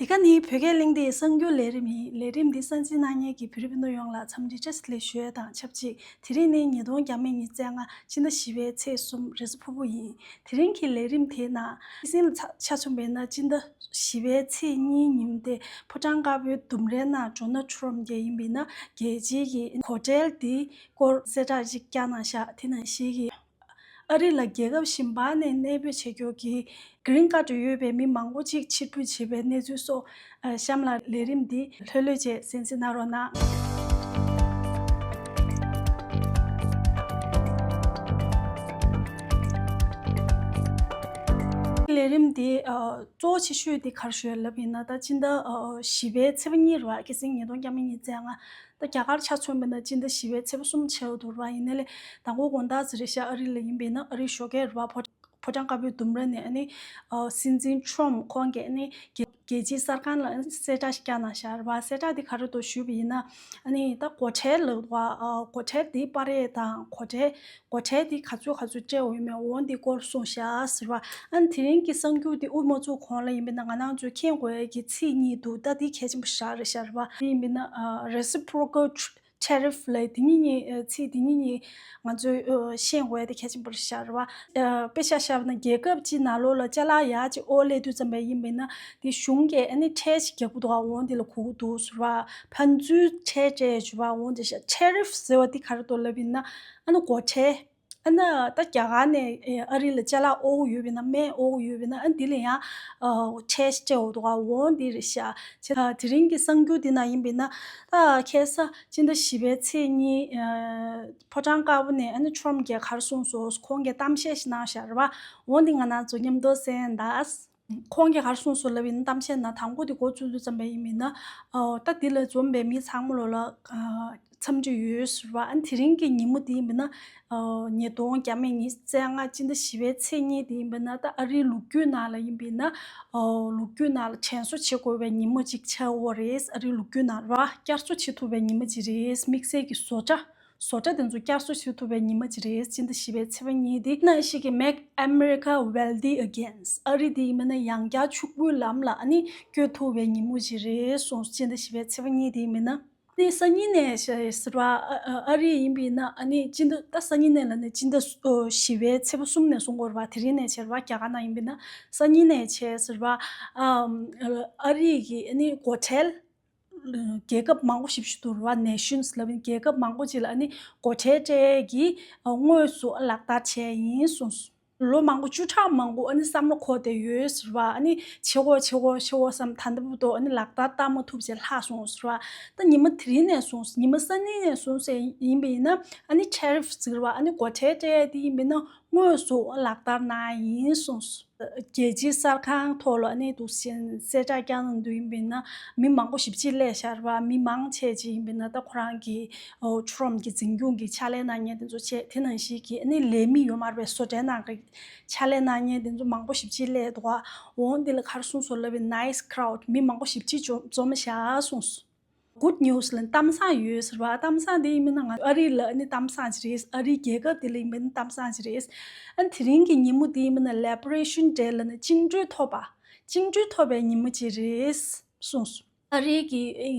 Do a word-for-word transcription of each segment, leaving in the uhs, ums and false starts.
འདི་ག་ནི་བོད་སྐད་གླེང་སྟེགས་གསར་འགྱུར་ལས་རིམ་ཡིན། ལས་རིམ་འདི་གསན་གཟིགས་གནང་མཁན་གྱི་བོད་རིགས་སྤུན་ཟླ་ཡོངས་ལ་འཚམས་འདྲི་བཀྲ་ཤིས་བདེ་ལེགས་ཞུ་ཡ་དང་ཆབས་ཅིག་དེ་རིང་ནི་ཉིས་སྟོང་ཉེར་ལྔ་ཉིས་ཙའི་ལྔ་སྤྱི་ཟླ་བཞི་པའི་ཚེས་གསུམ་རེས་གཟའ་ཕུར་བུ་ཡིན། དེ་རིང་གི་ལས་རིམ་དེའི་ནང་སྤྱི་ཟིན་ལ་ཆ་ཆ་མཚོན་པ་ཡིན་ན་སྤྱི་ཟླ་བཞི་པའི་ཚེས་གཉིས་ཉིན་ཏེ་ཕོ་བྲང་དཀར་པོའི་ལྡུམ་རའི་ནང་ཌོ་ནལ་ཊམ་གྱིས་ཡིན་པ་ཡིན་ན་རྒྱལ་སྤྱིའི་གི་གོ་ཁྲལ་འདི་སྐོར་གསལ་བསྒྲགས་ཅིག་བསྐྱངས་གནང་ཤག་དེ་ནང་བཞིན་གྱི་ཨ་རི་ལ་རྒྱལ་ཁབ་གཞན་པ་ནས་གནས་སྤོས་བྱེད་རྒྱུ་གི་གི་རིན་ཀཱཌ་ཡོད་པའི་མི་མང་པོ་ཅིག་ཕྱིར་འབུད་བྱས་པའི་གནས་ཚུལ་སོགས་ཨ་གཤམ་ལ་ལས་རིམ་འདི་ལྷོད་ལྷོད་བྱས་གསན་གཟིགས་གནང་རོགས་གནང་། ལས་རིམ་འདི་ཨ་གཙོ་བོ་ཆེ་ཤོས་འདི་ག་རེ་ཞུ་ཡ་ལབ་ཡིན་ན། ད་སྤྱི་ཟླ་ཨ་བཞི་པའི་ཚེས་པ་གཉིས་རེད་བ། ཁ་སང་ཉིས་སྟོང་ཉེར་ལྔ་ཉིན་ཙའི་ལྔ། ད་རྒྱ་གར་ཆ་མཚོན་པ་ན་སྤྱི་ཟླ་བཞི་པའི་ཚེས་པ་གསུམ་ཆགས་འདུག་ར། ཡིན་ནའི་ལས་དང་པོ་དགོང་དག་ཟེར་རེད་ཤག་ཨ་རི་ལ་ཡིན་པ་ཡིན་ན་ཨ་རིའི་ཞོགས་ཀས་རེད་བ། ཕོ་ཕོ་བྲང་དཀར་པོའི་ལྡུམ་ར་ནས་ཨ་ནི་ཨ་སྲིད་འཛིན་ཊམ་ཁོང་གིས་ཨ་ནི་རྒྱལ་རྒྱལ་སྤྱིའི་གསར་ཁང་ལ་ཨ་ནི་གསལ་བསྒྲགས་ཤིག་བསྐྱངས་གནང་ཤག་རེད་བ། གསལ་བསྒྲགས་འདི་ག་རེ་འདུག་ཞུས་པ་ཡིན་ན། ཨ་ནི་ད་སྒོ་ཁྲལ་ལབ་འདུག་ག་ཨ་སྒོ་ཁྲལ་འདི་སྤར་ཡས་དང་སྒོ་ཁྲལ་སྒོ་ཁྲལ་འདི་ག་ཚོད་ག་ཚོད་སྤྲད་འོས་མེད་འོ་འདི་སྐོར་གསུངས་ཤག་ཟེར་བ། ཨ་ནི་དེ་རིང་གི་གསར་འགྱུར་འདི་དབུ་མ་བཙུགས་གོང་ལ་ཡིན་པ་ན་ང་རང་ཚོས་མཁྱེན་དགོས་ཡས་ཀྱི་ཚིག་གཉིས་འདུག་ད་འདི་གལ་ཆེན་པོ་ཞེ་དྲག་རེད་ཤག་རེད་བ། འདི་ཡིན་པ་ན་ཨ་reciprocal tariff ལབ་འདི་གཉིས་གཉིས་ཨ་ཚིག་འདི་གཉིས་གཉིས་ང་ཚོས་ཨ་ཤེས་དགོས་ཡས་དེ་གལ་ཆེན་པོ་རེད་ཤག་རེད་བ། ཨ་དཔེ་ཆ་བཞག་པ་ན་རྒྱལ་ཁབ་གཅིག་ནང་ལོགས་ལ་ཅ་ལག་ཡག་ཅིག་དབོར་སླེབས་དུས་ཙམ་པ་ཡིན་པ་ན་དེ་གཞུང་གིས་ཨ་ནི་ཁྲལ་ཅིག་རྒྱག་གི་འདུག་ག་འོ་འདི་ལ་གོ་གི་འདུག་ཟེར་བ། ཕན་ཚུན་ཁྲལ་སྤྲད་བྱས་པ་འོ་འདི་ཤག tariff ཟེར་བ་འདི་ག་རེ་འདུག་ལབ་ཡིན་ན་ཨ་ནི་སྒོ་ཁྲལ། ཨ་ནི་ད་རྒྱ་གར་ནས་ཨ་རི་ལ་ཅ་ལག་དབོར་གྱི་ཡོད་པ་ཡིན་ན་སྨན་དབོར་གྱི་ཡོད་པ་ཡིན་ན་ཨ་འདི་ལ་ཡང་ཨ་ཁྲལ་སྤྲད་དགོས་འདུག་ག་འོ་འདི་རེད་ཤག་བྱས་ཙང་དེ་རིང་གི་གསར་འགྱུར་འདི་ནང་ཡིན་པ་ཡིན་ན་ད་ཁ་སང་སྤྱི་ཟླ་བཞི་པའི་ཚེས་གཉིས་ཨ་ཕོ་བྲང་དཀར་པོ་ནས་ཨ་ནི་ཊམ་གྱིས་ག་རེ་གསུངས་སོང་། ཁོང་གིས་གཏམ་བཤད་ཞིག་གནང་ཤག་རེད་བ། འོ་འདི་ང་རང་ཚོ་མཉམ་དུ་གསན་ད། ཁོང་གིས་ག་རེ་གསུངས་སོང་ལབ་ཡིན་ན་གཏམ་བཤད་ནང་དང་པོ་དེ་འགོ་བཙུགས་དུས་ཙམ་པ་ཡིན་པ་ཡིན་ན་ཨ་ད་འདི་ལ་འཛོམས་པའི་མི་ཚང་མ་ལོ་ལ་ཨ་འཚམས་འདྲི་ཡོད་ཟེར་བ། ཨ་ནི་དེ་རིང་གི་ཉིན་མོ་འདི་ཡིན་པ་ཡིན་ན་ཨ་ཉིས་སྟོང་ཉེར་ལྔ་ཉིན་ཙའི་ལྔ་སྤྱི་ཟླ་བཞི་པའི་ཚེས་གཉིས་འདི་ཡིན་པ་ཡིན་ན་ད་ཨ་རིའི་ལོ་རྒྱུས་ནང་ལ་ཡིན་པ་ཡིན་ན་ཨ་ལོ་རྒྱུས་ནང་ལ་དྲན་གསོ་བྱེད་དགོས་པའི་ཉིན་མོ་ཅིག་ཆགས་ཡོད་རེད། ཨ་རིའི་ལོ་རྒྱུས་ནང་ར་བསྐྱར་གསོ་བྱེད་ཐུབ་པའི་ཉིན་མོ་ཅིག་རེད། དམིགས་བསལ་གྱི་བཟོ་གྲྭ་བཟོ་གྲྭ་དེ་ཚོ་བསྐྱར་གསོ་བྱེད་ཐུབ་པའི་ཉིན་མོ་ཅིག་རེད། སྤྱི་ཟླ་བཞི་པའི་ཚེས་པ་གཉིས་དེ་ནང་བཞིན་གྱི་Make America Wealthy Again། ཨ་རི་དེ་ཡིན་པ་ན་ཡང་བསྐྱར་ཕྱུག་པོའི་ལམ་ལ་ཨ་ནི་བསྐྱོད་ཐུབ་པའི་ཉིན་མོ་ཅིག་རེད་གསུངས། སྤྱི་ཟླ་བཞི་པའི་ཚེས་པ་གཉིས་དེ་ཡིན་པ་ན་ནི་སང་ཉིན་ནས་ཟེར་བ་ཨ་རི་ཡིན་པ་ཡིན་ན་ཨ་ནི་སྤྱི་ཟླ་ད་སང་ཉིན་ནས་ལ་ནི་སྤྱི་ཟླ་བཞི་པའི་ཚེས་པ་གསུམ་ནས་གསུང་གི་ཡོད་རེད་བ། དེ་རིང་ནས་བྱས་རེད་བ། རྒྱ་གར་ནང་ཡིན་པ་ཡིན་ན་སང་ཉིན་ནས་བྱས་ཟེར་བ་ཨ་རི་གི་ཨ་ནི་སྒོ་ཁྲལ། རྒྱལ་ཁབ་མང་པོ་ཞེ་པོ་ཅིག་འདུག་རེད་བ། Nations ལབ་ཡིན། རྒྱལ་ཁབ་མང་པོ་ཅིག་ལ་ཨ་ནི་སྒོ་ཁྲལ་སྤྲད་ཀྱི་དངོས་སུ་ལག་བསྟར་བྱས་ཡིན་གསུངས། ལོ་མང་པོ་བཅུ་ཕྲག་མང་པོ་ཨ་ནི་བསམ་བློ་འཁོར་བསྡད་ཡོད་ཟེར་བ། ཨ་ནི་བྱེད་དགོས་བྱེད་དགོས་བྱེད་དགོས་བསམ་ད་ལྟ་བར་དུ་ཨ་ནི་ལག་བསྟར་བསྟར་མ་ཐུབ་བྱས་ལྷག་སོང་ཟེར་བ། ད་ཉི་མ་དེ་རིང་ནས་བཟུང་ཉི་མ་སང་ཉིན་ནས་བཟུང་ཟེར་ཡིན་པ་ཡིན་ན་ཨ་ནི་tariff ཟེར་བ་ཨ་ནི་སྒོ་ཁྲལ་སྤྲད་ཡ་དེ་ཡིན་པ་ཡིན་ན་དངོས་སུ་ལག་བསྟར་གནང་ཡ་ཡིན་གསུངས། རྒྱལ་སྤྱིའི་གསར་ཁང་ཐོག་ལ་ཨ་ནི་འདུག་སེ་གསལ་བསྒྲགས་བསྐྱངས་གནང་དུས་ཡིན་པ་ཡིན་ན་མི་མང་པོ་ཞེ་པོ་ཅིག་སླེབས་ཤག་རེད་བ། མི་མང་ཆེ་ཅིག་ཡིན་པ་ཡིན་ན་ད་ཁོ་རང་གི་ཨོ་ཊམ་གྱི་འཛིན་སྐྱོང་གི་ཕྱག་ལས་གནང་མཁན་དེ་ཚོ་བྱས། དེ་ནང་བཞིན་གྱི་ཨ་ནི་ལས་མི་ཡོད་མ་རེད་པས། བཟོ་གྲྭའི་ནང་གི་ཕྱག་ལས་གནང་མཁན་དེ་ཚོ་མང་པོ་ཞེ་པོ་ཅིག་སླེབས་འདུག་ག་འོ་འདི་ལ་ག་རེ་གསུངས་སོང་ལབ་པ་ཡིན་ན་nice crowd མི་མང་པོ་ཞེ་པོ་ཅིག་འཛོམས་འཛོམས་ཤག་གསུངས་སོང་། Good news ལ་གཏམ་བཟང་ཡོད་ཟེར་བ། གཏམ་བཟང་དེ་ཡིན་མིན་ན་ང་ཨ་རི་ལ་ཨ་ནི་གཏམ་བཟང་ཅིག་རེད། ཨ་རིའི་རྒྱལ་ཁབ་དེ་ལ་ཡིན་མིན་ན་གཏམ་བཟང་ཅིག་རེད། ཨ་ནི་དེ་རིང་གི་ཉིན་མོ་དེ་ཡིན་མིན་ན་Liberation Day ལ་ནི་བཅིངས་འགྲོལ་ཐོབ་པ། བཅིངས་འགྲོལ་ཐོབ་པའི་ཉིན་མོ་ཅིག་རེད་གསུངས་སོང་། ཨ་རིའི་གི་ཨེ་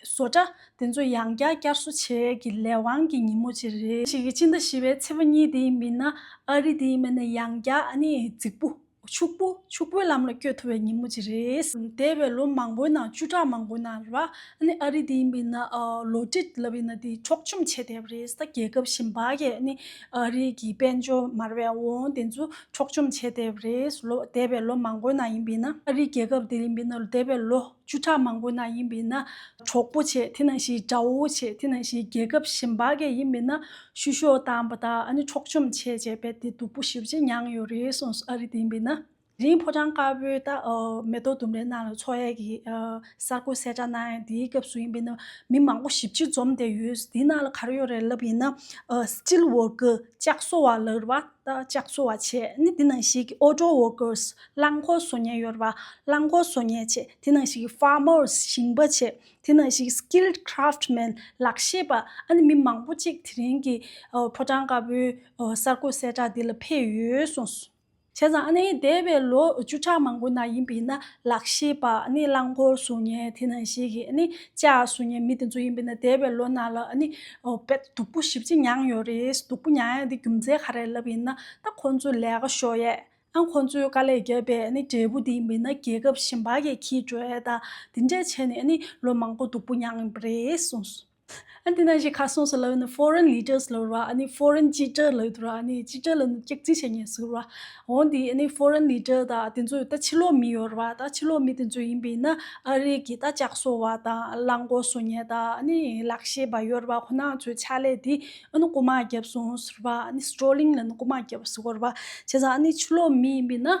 བཟོ་གྲྭ་དེ་ཚོ་ཡང་བསྐྱར་བསྐྱར་གསོ་བྱེད་ཀྱི་ལས་དབང་གི་ཉིན་མོ་ཅིག་རེད། ཞིག་གི་སྤྱི་ཟླ་བཞི་པའི་ཚེས་པ་གཉིས་དེ་ཡིན་མིན་ན་ཨ་རི་དེ་ཡིན་མིན་ན་ཡང་བསྐྱར་ཨ་ནི་རྫིག་པོ། ཕྱུག་པོ་ཕྱུག་པོའི་ལམ་ལ་བསྐྱོད་ཐུབ་པའི་ཉིན་མོ་ཅིག་རེད། འདས་པའི་ལོ་མང་པོའི་ནང་བཅུ་ཕྲག་མང་པོའི་ནང་རེད་བ། ཨ་ནི་ཨ་རི་དེ་ཡིན་པ་ཡིན་ན་ཨ་ལོ་ཊིཊ་ལབ་ཡིན་ན་དེ་འཕྲོག་བཅོམ་བྱས་བསྡད་པ་རེད། ད་རྒྱལ་ཁབ་གཞན་པ་གིས་ཨ་ནི་ཨ་རི་གི་དཔལ་འབྱོར་མ་རེད་པས་འོང་དེ་ཚོ་འཕྲོག་བཅོམ་བྱས་བསྡད་པ་རེད། ལོ་འདས་པའི་ལོ་མང་པོའི་ནང་ཡིན་པ་ཡིན་ན་ཨ་རིའི་རྒྱལ་ཁབ་དེ་ཡིན་པ་ཡིན་ན་འདས་པའི་ལོ་བཅུ་ཕྲག་མང་པོའི་ནང་ཡིན་པ་ཡིན་ན་གྲོགས་པོ་བྱས། དེ་ནང་བཞིན་དགྲ་བོ་བྱས། དེ་ནང་བཞིན་རྒྱལ་ཁབ་གཞན་པ་གིས་ཡིན་པ་ཡིན་ན་བཤུ་གཞོག་བཏང་པ་དང་ཨ་ནི་འཕྲོག་བཅོམ་བྱས་བྱས་པས་དེ་སྡུག་པོ་ཞེ་པོ་ཅིག་མྱངས་ཡོད་རེད་གསུངས་སོང་། ཨ་རི་དེ་ཡིན་པ་ཡིན་ན། དེ་རིང་ཕོ་བྲང་དཀར་པོའི་ད་ཨ་མེ་ཏོག་ལྡུམ་རའི་ནང་ལ་འཚོགས་ཡས་ཀྱི་ཨ་གསར་འགོད་གསལ་བསྒྲགས་གནང་ཡས་དེའི་སྐབས་སུ་ཡིན་པ་ཡིན་ན་མི་མང་པོ་ཞེ་པོ་ཅིག་འཛོམས་བསྡད་ཡོད། དེའི་ནང་ལ་ག་རེ་ཡོད་རེད་ལབ་ཡིན་ན་ཨ་steel worker ལྕགས་བཟོ་བ་ལབ་རེད་བ། ད་ལྕགས་བཟོ་བ་བྱས། ཨ་ནི་དེ་ནང་བཞིན་གྱི་auto workers རླངས་འཁོར་བཟོ་མཁན་ཡོད་རེད་བ། རླངས་འཁོར་བཟོ་མཁན་བྱས། དེ་ནང་བཞིན་གྱི་farmers ཞིང་པ་བྱས། དེ་ནང་བཞིན་གྱི་skilled craftsmen ལག་ཤེས་པ་ཨ་ནི་མི་མང་པོ་ཅིག་དེ་རིང་གི་ཨ་ཕོ་བྲང་དཀར་པོའི་ཨ་གསར་འགོད་གསལ་བསྒྲགས་འདི་ལ་ཕེབས་ཡོད་གསུངས་སོང་། བྱས་ཙང་ཨ་ནི་འདས་པའི་ལོ་བཅུ་ཕྲག་མང་པོ་ནང་ཡིན་པ་ཡིན་ན་ལག་ཤེས་པ། ཨ་ནི་རླངས་འཁོར་བཟོ་མཁན། དེ་ནང་བཞིན་གྱི་ཨ་ནི་ལྕགས་བཟོ་མཁན་མི་དེ་ཚོ་ཡིན་པ་ཡིན་ན་འདས་པའི་ལོ་ནང་ལ་ཨ་ནི་དཔེ་སྡུག་པོ་ཞེ་པོ་ཅིག་མྱངས་ཡོད་རེད། སྡུག་པོ་མྱངས་ཡ་དེ་རྒྱུ་མཚན་ག་རེ་ལབ་ཡིན་ན། ད་ཁོང་ཚོའི་ལས་ཀ་ཤོར་ཡས། ཨ་ཁོང་ཚོས་དཀའ་ལས་བརྒྱབ་པའི་ཨ་ནི་འབྲས་བུ་དེ་ཡིན་པ་ཡིན་ན་རྒྱལ་ཁབ་གཞན་པ་གིས་འཁྱེར་འགྲོ་ཡས་དང་དེ་འདྲས་བྱས་ནས་ཨ་ནི་ལོ་མང་པོ་སྡུག་པོ་མྱངས་ཡིན་པ་རེད་གསུངས་སོང་། ཨ་དེ་ནང་བཞིན་ཁ་སོང་སོ་ལབ་ན་foreign leaders ལབ་ར། ཨ་ནི་foreign ཅི་ཏྲ་ལབ་འདུག་ར། ཨ་ནི་ཅི་ཏྲ་ལབ་ན་སྐྱག་རྫུན་བཤད་མཁན་ཟེར་ར། འོ་འདི་ཨ་ནི་foreign leader དང་དེ་ཚོ་ད་ཕྱི་ལོགས་མི་ཡོད་ར་བ། ད་ཕྱི་ལོགས་མི་དེ་ཚོ་ཡིན་པ་ཡིན་ན་ཨ་རི་གི་ད་ལྕགས་བཟོ་བ་དང་རླངས་འཁོར་བཟོ་མཁན་དང་ཨ་ནི་ལག་ཤེས་པ་ཡོད་ར་བ། ཁོ་ན་ཚོའི་ཕྱག་ལས་དེ་ཨ་ནི་རྐུ་མ་བརྒྱབ་སོང་ཟེར་བ། ཨ་ནི་སི་ཊོ་ལིང་ལབ་ན་རྐུ་མ་བརྒྱབ་ཟེར་གོ་ར་བ། བྱས་ཙང་ཨ་ནི་ཕྱི་ལོགས་མི་ཡིན་པ་ཡིན་ན།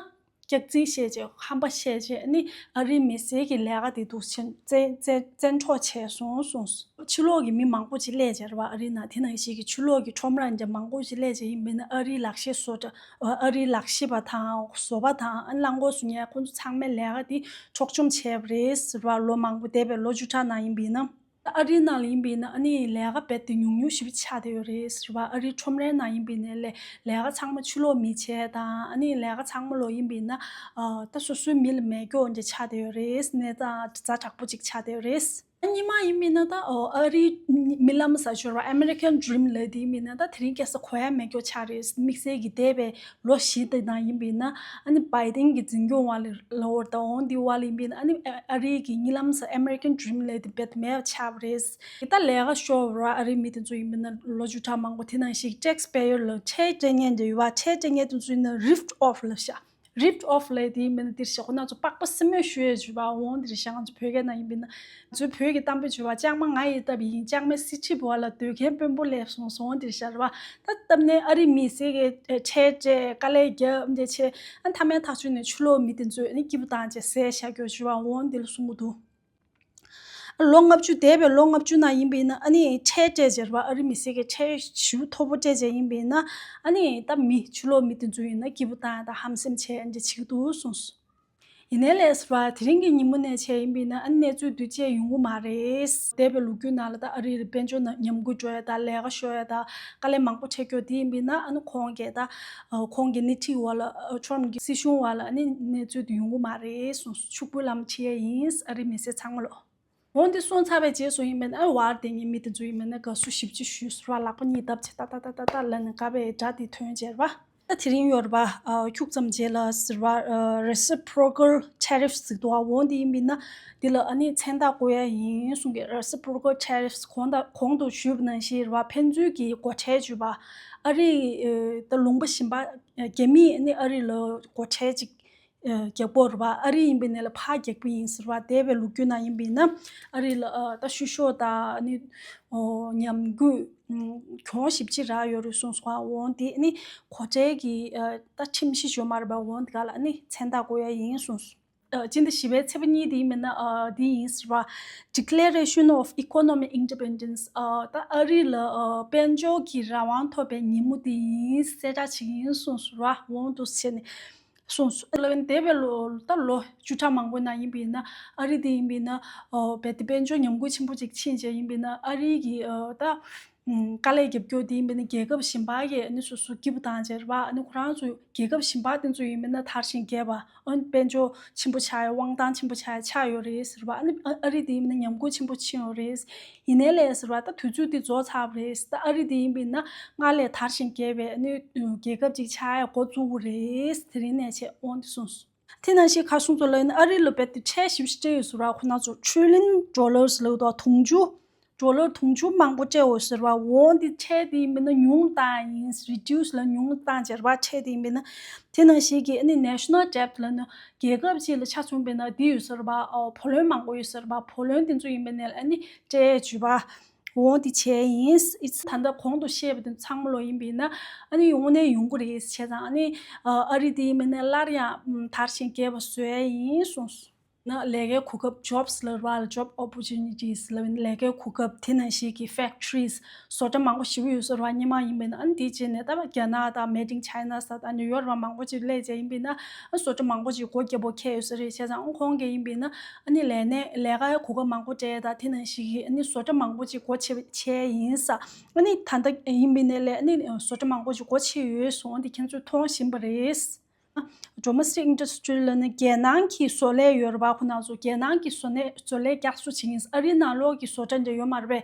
སྐྱག་རྫུན་བཤད་བྱས་ཧམ་པ་བཤད་བྱས་ཨ་ནི་ཨ་རིའི་མི་སེར་གྱི་ལས་ཀ་དེ་འདུག་སེ་བཙན་བཙན་བཙན་འཕྲོག་བྱས་སོང་གསུངས། ཕྱི་ལོགས་ཀྱི་མི་མང་པོ་ཅིག་སླེབས་བྱས་ར་བ། ཨ་རིའི་ནང་དེ་ནང་བཞིན་གྱི་ཕྱི་ལོགས་ཀྱི་ཁྲོམ་ར་འདྲ་མང་པོ་ཅིག་སླེབས་བྱས་ཡིན་པ་ཡིན་ན་ཨ་རིའི་ལག་ཤེས་བཟོ་གྲྭ། ཨ་རིའི་ལག་ཤེས་པ་དང་བཟོ་པ་དང་ཨ་རླངས་འཁོར་བཟོ་མཁན་ཁོང་ཚོ་ཚང་མའི་ལས་ཀ་དེ་འཕྲོག་བཅོམ་བྱས་པ་རེད་ཟེར་བ། ལོ་མང་པོ་འདས་པའི་ལོ་བཅུ་ཕྲག་ནང་ཡིན་པ་ཡིན་ན། ཨ་རིའི་ནང་ལ་ཡིན་པ་ཡིན་ན་ཨ་ནི་ལས་ཀ་རྦད་དེ་ཉུང་ཉུང་ཞིག་ཆགས་བསྡད་ཡོད་རེད་ཟེར་བ། ཨ་རིའི་ཁྲོམ་རའི་ནང་ཡིན་པ་ཡིན་ན་ལས་ལས་ཀ་ཚང་མ་ཕྱི་ལོགས་མིས་བྱས་དང་ཨ་ནི་ལས་ཀ་ཚང་མ་ལོ་ཡིན་པ་ཡིན་ན་ཨ་ད་སོ་སོའི་མི་ལ་མེད་སྐྱོ་འདྲ་ཆགས་བསྡད་ཡོད་རེད། གནས་སྟངས་ཛ་དྲག་པོ་ཅིག་ཆགས་བསྡད་ཡོད་རེད། ཨ་སྔོན་མ་ཡིན་པ་ཡིན་ན་ད་ཨ་རིའི་རྨི་ལམ་ཟེར་ཞོར་བ་American Dream ལབ་དེ་ཡིན་པ་ཡིན་ན་ད་དེ་རིང་ཁ་སང་གོ་ཡ་མེད་སྐྱོ་ཆགས་རེད། དམིགས་བསལ་གྱི་འདས་པའི་ལོ་བཞི་དེ་ནང་ཡིན་པ་ཡིན་ན་ཨ་ནི་བྷའི་ཏིན་གྱི་འཛིན་སྐྱོང་བ་ལ་ལ་འོར་དང་འོང་དེ་བ་ལ་ཡིན་པ་ཡིན་ན་ཨ་ནི་ཨ་རིའི་གི་རྨི་ལམ་ས་American Dream ལས་དེ་རྦད་མེད་པ་ཆགས་པ་རེད། ད་ལས་ཀ་ཤོར་བ་ར་ཨ་རིའི་མི་དེ་ཚོ་ཡིན་པ་ཡིན་ན་ལོ་བཅུ་ཕྲག་མང་པོ་དེ་ནང་བཞིན་tax payer ལ་ཁྲལ་སྤྲད་མཁན་དེ་ཡོད་བ། ཁྲལ་སྤྲད་མཁན་དེ་ཚོ་ཡིན་ན་rip off ལབ་ཤག rip off ལས་དེ་ཡིན་པ་ཡིན་ན་དེར་ཤག་ཁོ་ན་ཚོ་པགས་པ་སེན་མོ་གཞུ་ཡས་བྱུས་པ་འོང་དེར་ཤག་ང་ཚོ་བོད་སྐད་ནང་ཡིན་པ་ཡིན་ན། ང་ཚོའི་བོད་ཀྱི་གཏམ་དཔེ་བྱུང་བ་ལྕང་མ་ང་ཡི་སྟབས་ཡིན། ལྕང་མའི་སི་ཁྲི་བ་ལ་སྡོད་མཁན་དཔོན་པོ་སླེབས་སོང་སོང་དེར་ཤར་བ། ད་སྟབས་ནས་ཨ་རི་མི་སེར་གྱི་ཁྲལ་སྤྲད་དཀའ་ལས་རྒྱབ་འདི་བྱས། ཨ་མཐའ་མའི་ཐག་གཅོད་ནས་ཕྱི་ལོགས་མི་དེ་ཚོས་ཨ་ནི་སྐྱིད་པོ་བཏང་བྱས་ཟས་བཞག་རྒྱུ་བྱུང་བ་འོང་འདི་ལ་གསུང་གི་འདུག་ལོ་ལྔ་བཅུ་འདས་པའི་ལོ་ལྔ་བཅུ་ནང་ཡིན་པ་ཡིན་ན་ཨ་ནི་ཁྲལ་སྤྲད་བྱས་ར་བ། ཨ་རི་མི་སེར་གྱི་ཁྲལ་ཞེ་པོ་མཐོ་པོ་སྤྲད་བྱས་ཡིན་པ་ཡིན་ན་ཨ་ནི་ད་མི་ཕྱི་ལོགས་མི་དེ་ཚོ་ཡིན་ན་སྐྱིད་པོ་བཏང་ཡ་དང་ཧམ་སེམས་བྱས་འདི་བྱེད་ཀྱི་འདུག་གསུངས་སོང་། ཡིན་ནའི་ལས་སུ་བ་དེ་རིང་གི་ཉིན་མོ་ནས་བྱས་ཡིན་པས་ན་ཨ་ནི་གནས་ཚུལ་འདི་བཅས་ཡོང་གི་མ་རེད། འདས་པའི་ལོ་རྒྱུས་ནང་ལ་ད་ཨ་རིའི་དཔལ་འབྱོར་ནང་ཉམས་རྒུད་འགྲོ་ཡ་དང་ལས་ཀ་ཤོར་ཡ་དང་དཀའ་ལས་མང་པོ་འཕྲད་རྒྱུ་དེ་ཡིན་པས་ན་ཨ་ནི་ཁོང་གིས་ད་ཁོང་གི་སྣེ་ཁྲིད་འོག་ལ་ཊམ་གི་སྲིད་གཞུང་འོག་ལ་ཨ་ནི་གནས་ཚུལ་དེ་ཡོང་གི་མ་རེད་གསུངས་སོང་། ཕྱུག་པོའི་ལམ་ཁྲིད་ཡ་ཡིན། ཨ་རིའི་མི་སེར་ཚང་མ་ལོ། འོན་ཏེ་སོང་ཚར་བའི་རྗེས་སུ་ཡིན་མིན་ཨ་བར་དེ་ངའི་མི་དེ་ཚོ་ཡིན་མིན་ན་དགའ་བསུ་ཞིབ་ཅིག་ཞུས་ཟེར་བ། ལག་པ་གཉིས་བརྡབས་བྱས་ཏག་ཏག་ཏག་ཏག་ལབ་ནས་དགའ་བའི་སྒྲ་དེ་ཐོན་བྱས་ར་བ། ད་དེ་རིང་ཡོད་ར་བ། ཨ་ཁྱུག་ཙམ་རྗེས་ལ་ཟེར་བ། ཨ་reciprocal tariffs ཟེར་འདུག་ཨ། འོན་ཏེ་ཡིན་མིན་ན་འདི་ལ་ཨ་ནི་མཚན་རྟགས་བཀོད་ཡ་ཡིན་གསུང་གི། reciprocal tariffs གོང་ད་གོང་དུ་ཞུས་པ་ནང་བཞིན་ར་བ། ཕན་ཚུན་གྱི་སྒོ་ཁྲལ་ཞུས་པ། ཨ་རི་ཨ་ད་ལུང་པ་གཞན་པ་རྒྱ་མིས་ཨ་ནི་ཨ་རི་ལ་སྒོ་ཁྲལ་ཅིག་རྒྱག་པོ་རེད་བ། ཨ་རི་ཡིན་པའི་ནས་ལ་ཕར་རྒྱག་པོ་ཡིན་ཟེར་བ། འདས་པའི་ལོ་རྒྱུས་ནང་ཡིན་པའི་ན་ཨ་རི་ལ་ཨ་ད་བཤུ་གཞོག་དང་ཨ་ནི་ཨོ་ཉམས་རྒུད་གྱོང་ཞིབ་ཅིག་རག་ཡོད་རེད་གསུངས་སོང་བ། འོན་ཏེ་ཨ་ནི་སྒོ་ཁྲལ་གྱི་ཨ་ད་ཁྲིམས་གཞི་ཡོད་མ་རེད་པ། འོན་ཏེ་ག་ལ་ཨ་ནི་མཚན་རྟགས་བཀོད་ཡ་ཡིན་གསུངས་སོང་། ཨ་སྤྱི་ཟླ་བཞི་པའི་ཚེས་པ་གཉིས་དེ་ཡིན་པའི་ན་ཨ་དེ་ཡིན་ཟེར་བ། Declaration of Economic Independence ཨ་ད་ཨ་རི་ལ་ཨ་དཔལ་འབྱོར་གྱི་རང་དབང་ཐོབ་པའི་ཉིན་མོ་དེ་ཡིན་གསལ་བསྒྲགས་བྱེད་ཀྱི་ཡིན་གསུངས་སོང་བ། འོན་ཏེ་བྱས་ནས། གསུངས་སོ། ལ་འདས་པའི་ལོ་ད་ལོ་བཅུ་ཕྲག་མང་པོའི་ནང་ཡིན་པས་ན་ཨ་རི་དེ་ཡིན་པས་ན་ཨོ་བལ་དེ་དཔལ་འབྱོར་ཉམས་རྒུད་ཆེན་པོ་ཅིག་ཕྱིན་བྱས་ཡིན་པས་ན་ཨ་རི་གི་ཨོ་ད་ཨུམ་དཀའ་ལས་རྒྱབ་སྐྱོར་དེ་ཡིན་པས་ན་རྒྱལ་ཁབ་གཞན་པ་གིས་ཨ་ནི་སོ་སོ་སྐྱིད་པོ་བཏང་བྱས་རེད་བ། ཨ་ནི་ཁོ་རང་ཚོ་རྒྱལ་ཁབ་གཞན་པ་དེ་ཚོ་ཡིན་པས་ན་དར་ཞིང་རྒྱས་པ་ཨ་ནི་དཔལ་འབྱོར་ཆེན་པོ་ཆགས་ཡ་དབང་ཐང་ཆེན་པོ་ཆགས་ཡ་ཆགས་ཡོད་རེད་ཟེར་བ། ཨ་ནི་ཨ་ཨ་རི་དེ་ཡིན་པས་ན་ཉམས་རྒུད་ཆེན་པོ་ཕྱིན་ཡོད་རེད། ཡིན་ནའི་ལས་ཟེར་བ་ད་དུས་ཚོད་འདི་རྫོགས་ཚར་བ་རེད། ད་ཨ་རི་འདི་ཡིན་པས་ན་སྔར་ལས་དར་ཞིང་རྒྱས་པའི་ཨ་ནི་རྒྱལ་ཁབ་ཅིག་ཆགས་ཡ་འགོ་བཙུགས་པ་རེད། དེ་རིང་ནས་བྱས་འོང་འདི་གསུངས་སོང་། དེ་ནང་བཞིན་ཁ་སོང་ཚོ་ལ་ཡིན་ན་ཨ་རི་ལ་རྦད་དེ་ཁྲལ་ཞིབ་ཞིབ་སྤྲད་ཡོད་ཟེར་བ། ཁོ་ན་ཚོ་trillion dollars ལབ་འདུག་དུང་ཕྱུར་dollar དུང་ཕྱུར་མང་པོ་སྤྲད་ཡོད་ཟེར་བ། འོང་འདི་ཁྲལ་འདི་ཡིན་པས་ན་ཉུང་བཏང་ཡིན། reduce ལ་ཉུང་བཏང་ཟེར་བ། ཁྲལ་འདི་ཡིན་པས་ན་དེ་ནང་བཞིན་གྱི་ཨ་ནི་national debt ལབ་ན་རྒྱལ་ཁབ་ཅིག་ལ་ཆ་མཚོན་པས་ན་འདི་ཡོད་ཟེར་བ། ཨོ་བུ་ལོན་མང་པོ་ཡོད་ཟེར་བ། བུ་ལོན་དེ་ཚོ་ཡིན་པས་ན་ཨ་ནི་སྤྲད་བྱུས་པ། འོང་དེ་བྱས་ཡིན། ད་ལྟ་གོང་དུ་བཤད་པ་དེ་ཚང་མ་ལོ་ཡིན་པས་ན་ཨ་ནི་དངོས་གནས་ཡོང་གི་རེད། བྱས་ཙང་ཨ་ནི་ཨ་རི་དེ་ཡིན་པས་ན་སླར་ཡང་དར་ཞིང་རྒྱས་པ་བཟོ་ཡ་ཡིན་གསུངས་སོང་། ན་ལས་ཀའི་གོ་སྐབས་jobs ལབ་ར་བ་ལ་job opportunities ལབ་ཡིན། ལས་ཀའི་གོ་སྐབས་དེ་ནང་བཞིན་གྱི་factories བཟོ་གྲྭ་མང་པོ་ཞེ་པོ་ཡོད་ཟེར་བ། སྔོན་མ་ཡིན་པས་ན་ཨ་ནི་དེ་རྗེས་ནས་ད་རྒྱ་ནག་དང་made in China ཟེར་ད་ནི་ཡོད་ར་བ། མང་པོ་ཅིག་སླེབས་བྱས་ཡིན་པས་ན་ཨ་བཟོ་གྲྭ་མང་པོ་ཅིག་སྒོ་རྒྱབ་པོ་ཁེལ་ཡོད་ཟེར་རེད། བྱས་ཙང་ཨ་ཁོང་གིས་ཡིན་པས་ན་ཨ་ནི་ལས་གནས་ལས་ཀའི་གོ་སྐབས་མང་པོ་སྤྲད་ད་དེ་ནང་བཞིན་གྱི་ཨ་ནི་བཟོ་གྲྭ་མང་པོ་ཅིག་སྒོ་ཕྱེ་ཕྱེ་ཡིན་ས། ཨ་ནི་ད་ལྟ་ཡིན་པས་ན་ལས་ཨ་ནི་བཟོ་གྲྭ་མང་པོ་ཅིག་སྒོ་ཕྱེ་ཡོད་སོང་། འོ་འདི་ཁྱེད་ཚོས་མཐོང་བཞིན་པ་རེད། Domestic industry ལབ་ན་རྒྱལ་ནང་གི་བཟོ་ལས་ཡོད་རེད་པ། ཁོ་ན་ཚོ་རྒྱལ་ནང་གི་བཟོ་ལས་བཟོ་ལས་བསྐྱར་གསོ་བྱེད་མཁན། ཨ་རིའི་ནང་ལོགས་ཀྱི་བཟོ་གྲྭ་འདྲ་ཡོད་མ་རེད་པས།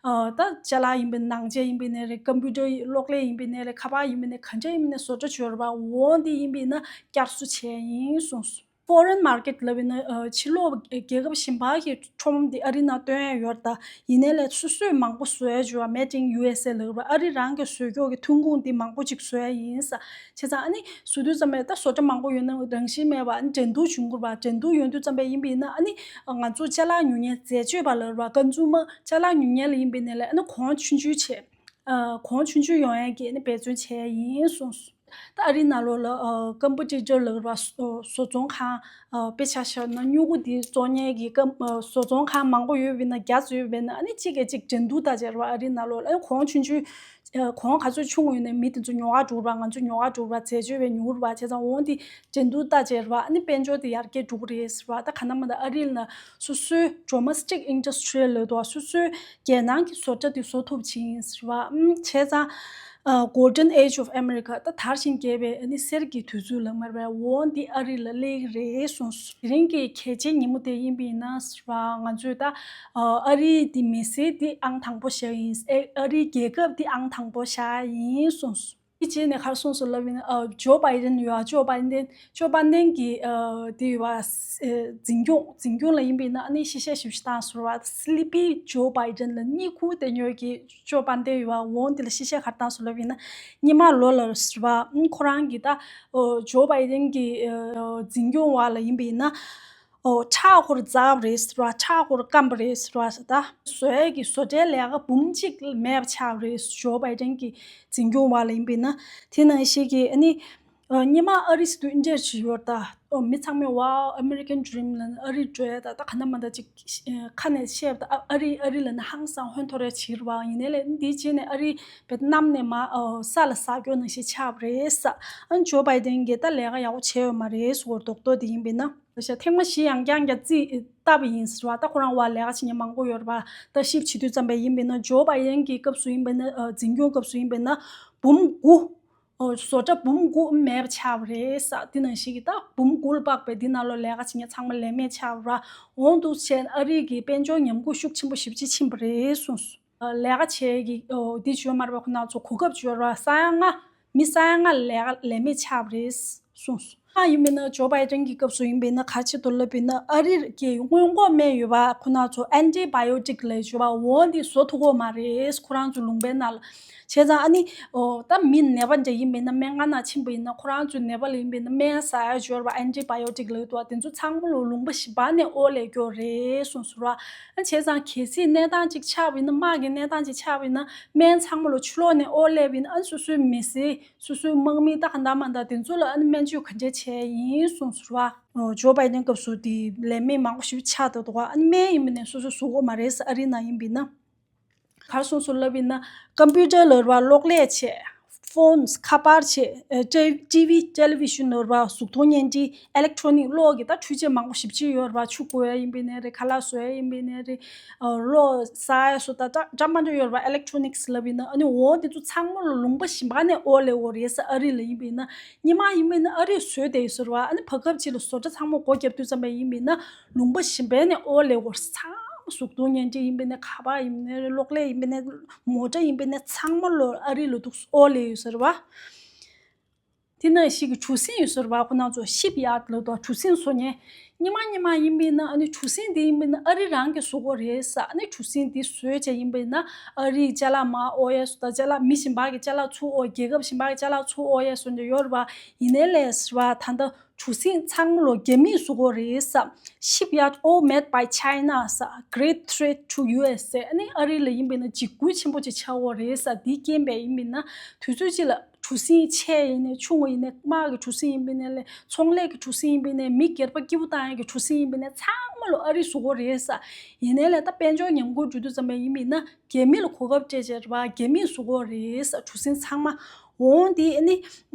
ཨ་ད་ཅ་ལག་ཡིན་པའི་ནང་ཆས་ཡིན་པའི་ནས་རེད། ཀམ་པུ་ཊར་གློག་ཀླད་ཡིན་པའི་ནས་རེད། ཁ་པར་ཡིན་པའི་ནས་ག་འདྲ་ཡིན་པའི་ནས་བཟོ་གྲྭ་ཡོད་རེད་པ། འོ་འདི་ཡིན་པའི་ན་བསྐྱར་གསོ་བྱས་ཡིན་གསུངས། Foreign market ལབ་ཡིན་ན་ཕྱི་ལོགས་རྒྱལ་ཁབ་གཞན་པ་གི་ཁྲོམ་འདི་ཨ་རི་ནང་སྟོན་ཡ་ཡོད་རེད། ད་ཡིན་ནའི་ལས་སོ་སོས་མང་པོ་བཟོ་ཡ་བྱུང་བ། Made in U S A ལབ་རེད་པ། ཨ་རི་རང་གི་བཟོ་ཀྱོག་གི་ཐོན་ཁུངས་འདི་མང་པོ་ཅིག་བཟོ་ཡ་ཡིན་ས། བྱས་ཙང་ཨ་ནི་བཟོ་དུས་ཙམ་པས་ད་བཟོ་གྲྭ་མང་པོ་ཡོད་ན་རང་བཞིན་མེད་པ། ཨ་ནི་འགྲན་བསྡུར་བྱུང་དགོས་པ། འགྲན་བསྡུར་ཡོང་དུས་ཙམ་པས་ཡིན་པ་ཡིན་ན་ཨ་ནི་ང་ཚོ་ཅ་ལག་ཉོ་མཁན་འཛད་སྤྱོད་པ་ལབ་རེད་པ། ཀོན་སུ་མར་ཅ་ལག་ཉོ་མཁན་ལ་ཡིན་པ་ཡིན་ནའི་ལས་ཨ་ནི་གོང་ཆུང་ཆུང་བྱས། ཨ་གོང་ཆུང་ཆུང་ཡོང་ཡས་ཀྱི་ཨ་ནི་འབད་བརྩོན་བྱས་ཡིན་གསུངས། ད་ཨ་རིའི་ནང་ལོགས་ལ་ཨ་ཀམ་པུ་ཊར་ལབ་རེད་པ། བཟོ་བཟོ་ཚོང་ཁང་། ཨ་དཔེ་ཆ་བཞག་ན་སྨྱུ་གུ་འདི་བཙོང་མཁན་གྱི་ཀམ་ཨ་བཟོ་ཚོང་ཁང་མང་པོ་ཡོད་པ་ཡིན་ན། བརྒྱ་ཙམ་ཡོད་པ་ཡིན་ན། ཨ་ནི་གཅིག་གིས་གཅིག་འགྲན་བསྡུར་ལྟ་བྱས་རེད་པ། ཨ་རིའི་ནང་ལོགས་ལ་ཨ་གོང་ཆུང་ཆུང་། ཨ་གོང་ག་ཚོད་ཆུང་ཡོད་ནའི་མི་དེ་ཚོ་ཉོ་ག་འགྲོ་རེད་པ། ང་ཚོ་ཉོ་ག་འགྲོ་རེད་པ། འཛད་སྤྱོད་པས་ཉོ་རེད་པ། བྱས་ཙང་འོ་འདི་འགྲན་བསྡུར་ལྟ་བྱས་རེད་པ། ཨ་ནི་དཔལ་འབྱོར་དེ་ཡར་རྒྱས་འགྲོ་གི་རེད་ཟེར་བ། ད་ག་ནང་མ་ད་ཨ་རི་ལ་སོ་སོའི་domestic industry ལབ་དུས་སོ་སོའི་རྒྱལ་ནང་གི་བཟོ་གྲྭ་དེ་བཟོ་ཐུབ་ཕྱིན་ཟེར་བ། ཨམ་བྱས་ཙང་ཨ་Golden Age of America ད་དར་ཞིང་རྒྱས་པའི་ཨ་ནི་གསེར་གྱི་དུས་ཚོད་ལ་མར་བའི་འོ་འདི་ཨ་རི་ལ་སླེབས་ཀྱི་རེད་གསུངས། དེ་རིང་གི་གལ་ཆེའི་ཉིན་མོ་དེ་ཡིན་པ་ཡིན་ན་ཟེར་བ། ང་ཚོས་ད་ཨ་རི་འདི་མི་སེར་འདི་ཨང་དང་པོ་བཞག་ཡིན། ཨ་རི་རྒྱལ་ཁབ་འདི་ཨང་དང་པོ་བཞག་ཡིན་གསུངས། དེ་རྗེས་ནས་ག་རེ་གསུངས་སོང་ལབ་ཡིན་ན། ཨ་ཇོ་བྷའི་ཌེན་ཡོད་པ། ཇོ་བྷའི་ཌེན་ཇོ་བྷའི་ཌེན་གྱི་ཨ་དེ་ཡོད་པ། ཨ་འཛིན་སྐྱོང་འཛིན་སྐྱོང་ལ་ཡིན་པ་ཡིན་ན་ཨ་ནི་ཤི་ཤ་ཞིབ་ཞིབ་བཏང་ཟེར་བ། Sleepy Joe Biden ལ་གཉིད་ཁུག་བསྡད་མྱོང་གི་ཇོ་བྷའི་ཌེན་ཡོད་པ། འོ་འདི་ལ་ཤི་ཤ་ག་རེ་བཏང་སོང་ལབ་ཡིན་ན། སྔོན་མ་ལོ་ལ་ཟེར་བ། ཨ་ཁོ་རང་གི་ད་ཨ་ཇོ་བྷའི་ཌེན་གྱི་ཨ་འཛིན་སྐྱོང་བ་ལ་ཡིན་པ་ཡིན་ན། ཨོ་ཁྲག་འཁོར་འཛག་པ་རེད་ཟེར་བ། ཁྲག་འཁོར་སྐམ་པ་རེད་ཟེར་བ། ད་བཟོ་ཡས་ཀྱི་བཟོ་གྲྭའི་ལས་ཀ་འབུམ་གཅིག་མེད་པ་ཆགས་པ་རེད། ཇོ་བྷའི་ཌེན་གྱི་འཛིན་སྐྱོང་བ་ལ་ཡིན་པ་ཡིན་ན། དེ་ནང་བཞིན་གྱི་ཨ་ནི་ཨ་སྔོན་མ་ཨ་རི་ཟེར་དུས་འདི་འདྲ་ཞིག་ཡོད་རེད། ད་ཨོ་མི་ཚང་མས་Wow, American Dream ལབ་ནས་ཨ་རི་འགྲོ་ཡས། ད་ད་ག་ནང་མ་ད་ཅིག་ཨ་ཁ་ནས་བཤད་པ་ད་ཨ་ཨ་རི་ཨ་རི་ལབ་ནས་ཧང་སང་ཧོན་ཐོར་ཡས་བྱེད་རེད་པ། ཡིན་ནའི་ལས་འདི་བྱས་ནས་ཨ་རི་བེད་ནམ་ནས་མར་ཨོ་ས་ལ་ཟག་རྒྱུ་ནང་བཞིན་ཆགས་པ་རེད་ས། ཨ་ཇོ་བྷའི་ཌེན་གྱིས་ད་ལས་ཀ་ཡག་པོ་བྱས་ཡོད་མ་རེད་ཟེར་བ། རྡོག་རྡོག་དེ་ཡིན་པ་ཡིན་ན། ཤ་ཐེངས་མ་བཞི་ཡང་བསྐྱར་བསྐྱར་རྩིས་བཏབ་པ་ཡིན་ཟེར་བ། ད་ཁོ་རང་བ་ལས་ཀ་བྱེད་མཁན་མང་པོ་ཡོད་རེད་པ། ད་ཞིབ་བྱེད་དུས་ཙམ་པས་ཡིན་པ་ཡིན་ན་ཇོ་བྷའི་ཌེན་གྱི་སྐབས་སུ་ཡིན་པ་ཡིན་ན། ཨ་འཛིན་སྐྱོང་སྐབས་སུ་ཡིན་པ་ཡིན་ན་འབུམ་དགུ། ཨོ་བཟོ་གྲྭ་འབུམ་དགུ་མེད་པ་ཆགས་པ་རེད་ས། དེ་ནང་བཞིན་གྱི་ད་འབུམ་དགུ་ལ་དཔག་པའི་འདི་ནང་ལོགས་ལས་ཀ་བྱེད་མཁན་ཚང་མ་ལས་མེད་ཆགས་པ་ར། འོང་འདུག་བྱས་ཨ་རི་གི་དཔལ་འབྱོར་ཉམས་རྒུད་ཤུགས་ཆེན་པོ་ཞེ་པོ་ཅིག་ཕྱིན་པ་རེད་གསུངས་སོང་། ལས་ཀ་བྱེད་ཀྱི་འོ་འདི་བརྗོད་མ་རེད་པ། ཁོ་ན་ཚོ་གོ་སྐབས་བརྗོད་ར་ས་ཡ་ལྔ། མི་ས་ཡ་ལྔ་ལས་ཀ་ལས་མེད་ཆགས་པ་རེད་གསུངས་སོང་། ཨ་ཡིན་པས་ན་ཇོ་བྷའི་ཌེན་གྱི་སྐབས་སུ་ཡིན་པས་ན་ག་ཅི་དོ་ལབ་པས་ན། ཨ་རི་གི་སྔོན་འགོག་སྨན་ཡོད་པ། ཁོ་ན་ཚོ་antibiotic ལབ་ཡོད་པ། འོ་འདི་བཟོ་ཐུབ་ཀྱི་མ་རེད་ཁོ་རང་ཚོ་ལུང་པའི་ནང་ལ། བྱས་ཙང་ཨ་ནི་ཨོ་ད་མི་ནད་པ་འདྲ་ཡིན་པས་ན། སྨན་ཁང་ནང་ཕྱིན་པ་ཡིན་ན། ཁོ་རང་ཚོའི་ནད་པ་ལ་ཡིན་པས་ན་སྨན་ཟ་ཡ་ཡོད་རེད་པ། antibiotic ལབ་ཡོད་པ། དེ་ཚོ་ཚང་མ་ལོ་ལུང་པ་གཞན་པ་ནས་ཨོ་ལས་ཀྱི་ཡོད་རེད་གསུངས་སོང་ར། བྱས་ཙང་གལ་སྲིད་གནས་སྟངས་ཅིག་ཆགས་པ་ཡིན་ན། དམག་གི་གནས་སྟངས་ཅིག་ཆགས་པ་ཡིན་ན། སྨན་ཚང་མ་ལོ་ཕྱི་ལོགས་ནས་ཨོ་སླེབས་པ་ཡིན་ན། ཨ་ནི་སོ་སོའི་མི་སེར་སོ་སོའི་དམག་མི་ད་ག་འདྲ་མ་འདྲ་དེ་ཚོ་ལ་ཨ་ནི་སྨན་བཅོས་ག་འདྲས་བྱས་ཡིན་གསུངས་སོང་ར། ཇོ་བྷའི་ཌེན་སྐབས་སུ་དེ་ལས་མེད་མང་པོ་ཞིག་ཆགས་འདུག་ག་ཨ་ནི་སྨན་ཡིན་པ་ནས་སོ་སོ་བཟོ་གི་མ་རེད་ས། ཨ་རི་ནང་ཡིན་པ་ཡིན་ན། ག་རེ་གསུངས་སོང་ལབ་ཡིན་ན། ཀམ་པུ་ཊར་ལབ་ར་པ། གློག་ཀླད་བྱས། ཕོན། ཁ་པར་བྱས། ཨེ་ཊི་ཝི། television ལབ་ར་པ། གཟུགས་མཐོང་བརྙན་འཕྲིན། electronic གློག་གི་ད་འཕྲུལ་ཆས་མང་པོ་ཞེ་པོ་ཅིག་ཡོད་རེད་པ། ཆུ་འཁོར་ཡ་ཡིན་པ་ཡིན་ནའི་རེད། ཁ་ལག་བཟོ་ཡ་ཡིན་པ་ཡིན་ནའི་རེད། ཨ་གློག་ཟ་ཡ་སོགས་ད་ད་འདྲ་མ་འདྲ་ཡོད་རེད་པ། electronics ལབ་ཡིན་ན། ཨ་ནི་འོ་དེ་ཚོ་ཚང་མ་ལོ་ལུང་པ་གཞན་པ་ནས་ཨོ་ལེ་འོ་རེད་ས། ཨ་རི་ལ་ཡིན་པ་ཡིན་ན། སྔོན་མ་ཡིན་པ་ཡིན་ན་ཨ་རིས་བཟོས་བསྡད་ཡོད་ས་རེད་པ། ཨ་ནི་བར་སྐབས་ཅིག་ལ་བཟོ་གྲྭ་ཚང་མ་སྒོ་བརྒྱབ་དུས་ཙམ་པ་ཡིན་པ་ཡིན་ན། ལུང་པ་གཞན་པ་ནས་ཨོ་ལེ་འོ་རེད། ཚང་མ་གཟུགས་མཐོང་བརྙན་འཕྲིན་ཡིན་པ་ཡིན་ན། ཁ་པར་ཡིན་པ་ཡིན་ན། གློག་ཀླད་ཡིན་པ་ཡིན་ན། མོ་ཊ་ཡིན་པ་ཡིན་ན། ཚང་མ་ལོ་ཨ་རི་ལ་འདུག་ཨོ་ལེ་ཡོད་ས་རེད་པ། དེ་ནང་བཞིན་གྱི་གྲུ་གཟིངས་ཡོད་ས་རེད་པ། ཁོ་ན་ཚོ་ཤིབ་ཡར་ཌི་ལབ་དུས་གྲུ་གཟིངས་བཟོ་མཁན། སྔོན་མ་སྔོན་མ་ཡིན་པ་ཡིན་ན་ཨ་ནི་གྲུ་གཟིངས་དེ་ཡིན་པ་ཡིན་ན་ཨ་རི་རང་གིས་བཟོ་གི་རེད་ས། ཨ་ནི་གྲུ་གཟིངས་དེ་བཟོས་བྱས་ཡིན་པ་ཡིན་ན་ཨ་རིའི་ཅ་ལག་མར་ཨོ་ཡ་བཟོ་དང་། ཅ་ལག་མི་གཞན་པ་གི་ཅ་ལག་ཚུར་ཨོ། རྒྱལ་ཁབ་གཞན་པ་གི་ཅ་ལག་ཚུར་ཨོ་ཡ་བཟོ་འདྲ་ཡོད་རེད་པ། ཡིན་ནའི་ལས་ཟེར་བ། ད་ལྟ་གྲུ་གཟིངས་ཚང་མ་ལོ་རྒྱ་མིས་བཟོ་གི་རེད་ས། Shipyard all made by China ས། Great threat to U S ཟེར། ཨ་ནི་ཨ་རི་ལ་ཡིན་པ་ཡིན་ན་འཇིགས་སྐུལ་ཆེན་པོ་ཅིག་ཆགས་ཀྱི་ཡོད་རེད་ས། དེའི་རྐྱེན་པས་ཡིན་པ་ཡིན་ན་དུས་ཚོད་ཅིག་ལ་གྲུ་གཟིངས་ཆེ་ཡིན་ནའི་ཆུང་བ་ཡིན་ནའི། དམག་གི་གྲུ་གཟིངས་ཡིན་པ་ཡིན་ནའི་ལས། ཚོང་ལས་ཀྱི་གྲུ་གཟིངས་ཡིན་པ་ཡིན་ནའི། མི་སྒེར་པ་སྐྱིད་པོ་བཏང་ཡས་ཀྱི་གྲུ་གཟིངས་ཡིན་པ་ཡིན་ནའི། ཚང་མ་ལོ་ཨ་རིས་བཟོ་གི་རེད་ས། ཡིན་ནའི་ལས་ད་དཔལ་འབྱོར་ཉམས་རྒུད་འགྲོ་དུས་ཙམ་པ་ཡིན་པ་ཡིན་ན་རྒྱ་མི་ལ་གོ་སྐབས་སྤྲད་བྱས་རེད་པ། རྒྱ་མིས་བཟོ་གི་རེད་ས། གྲུ་གཟིངས་ཚང་མ། འོང་དེ་ཨ་ནི་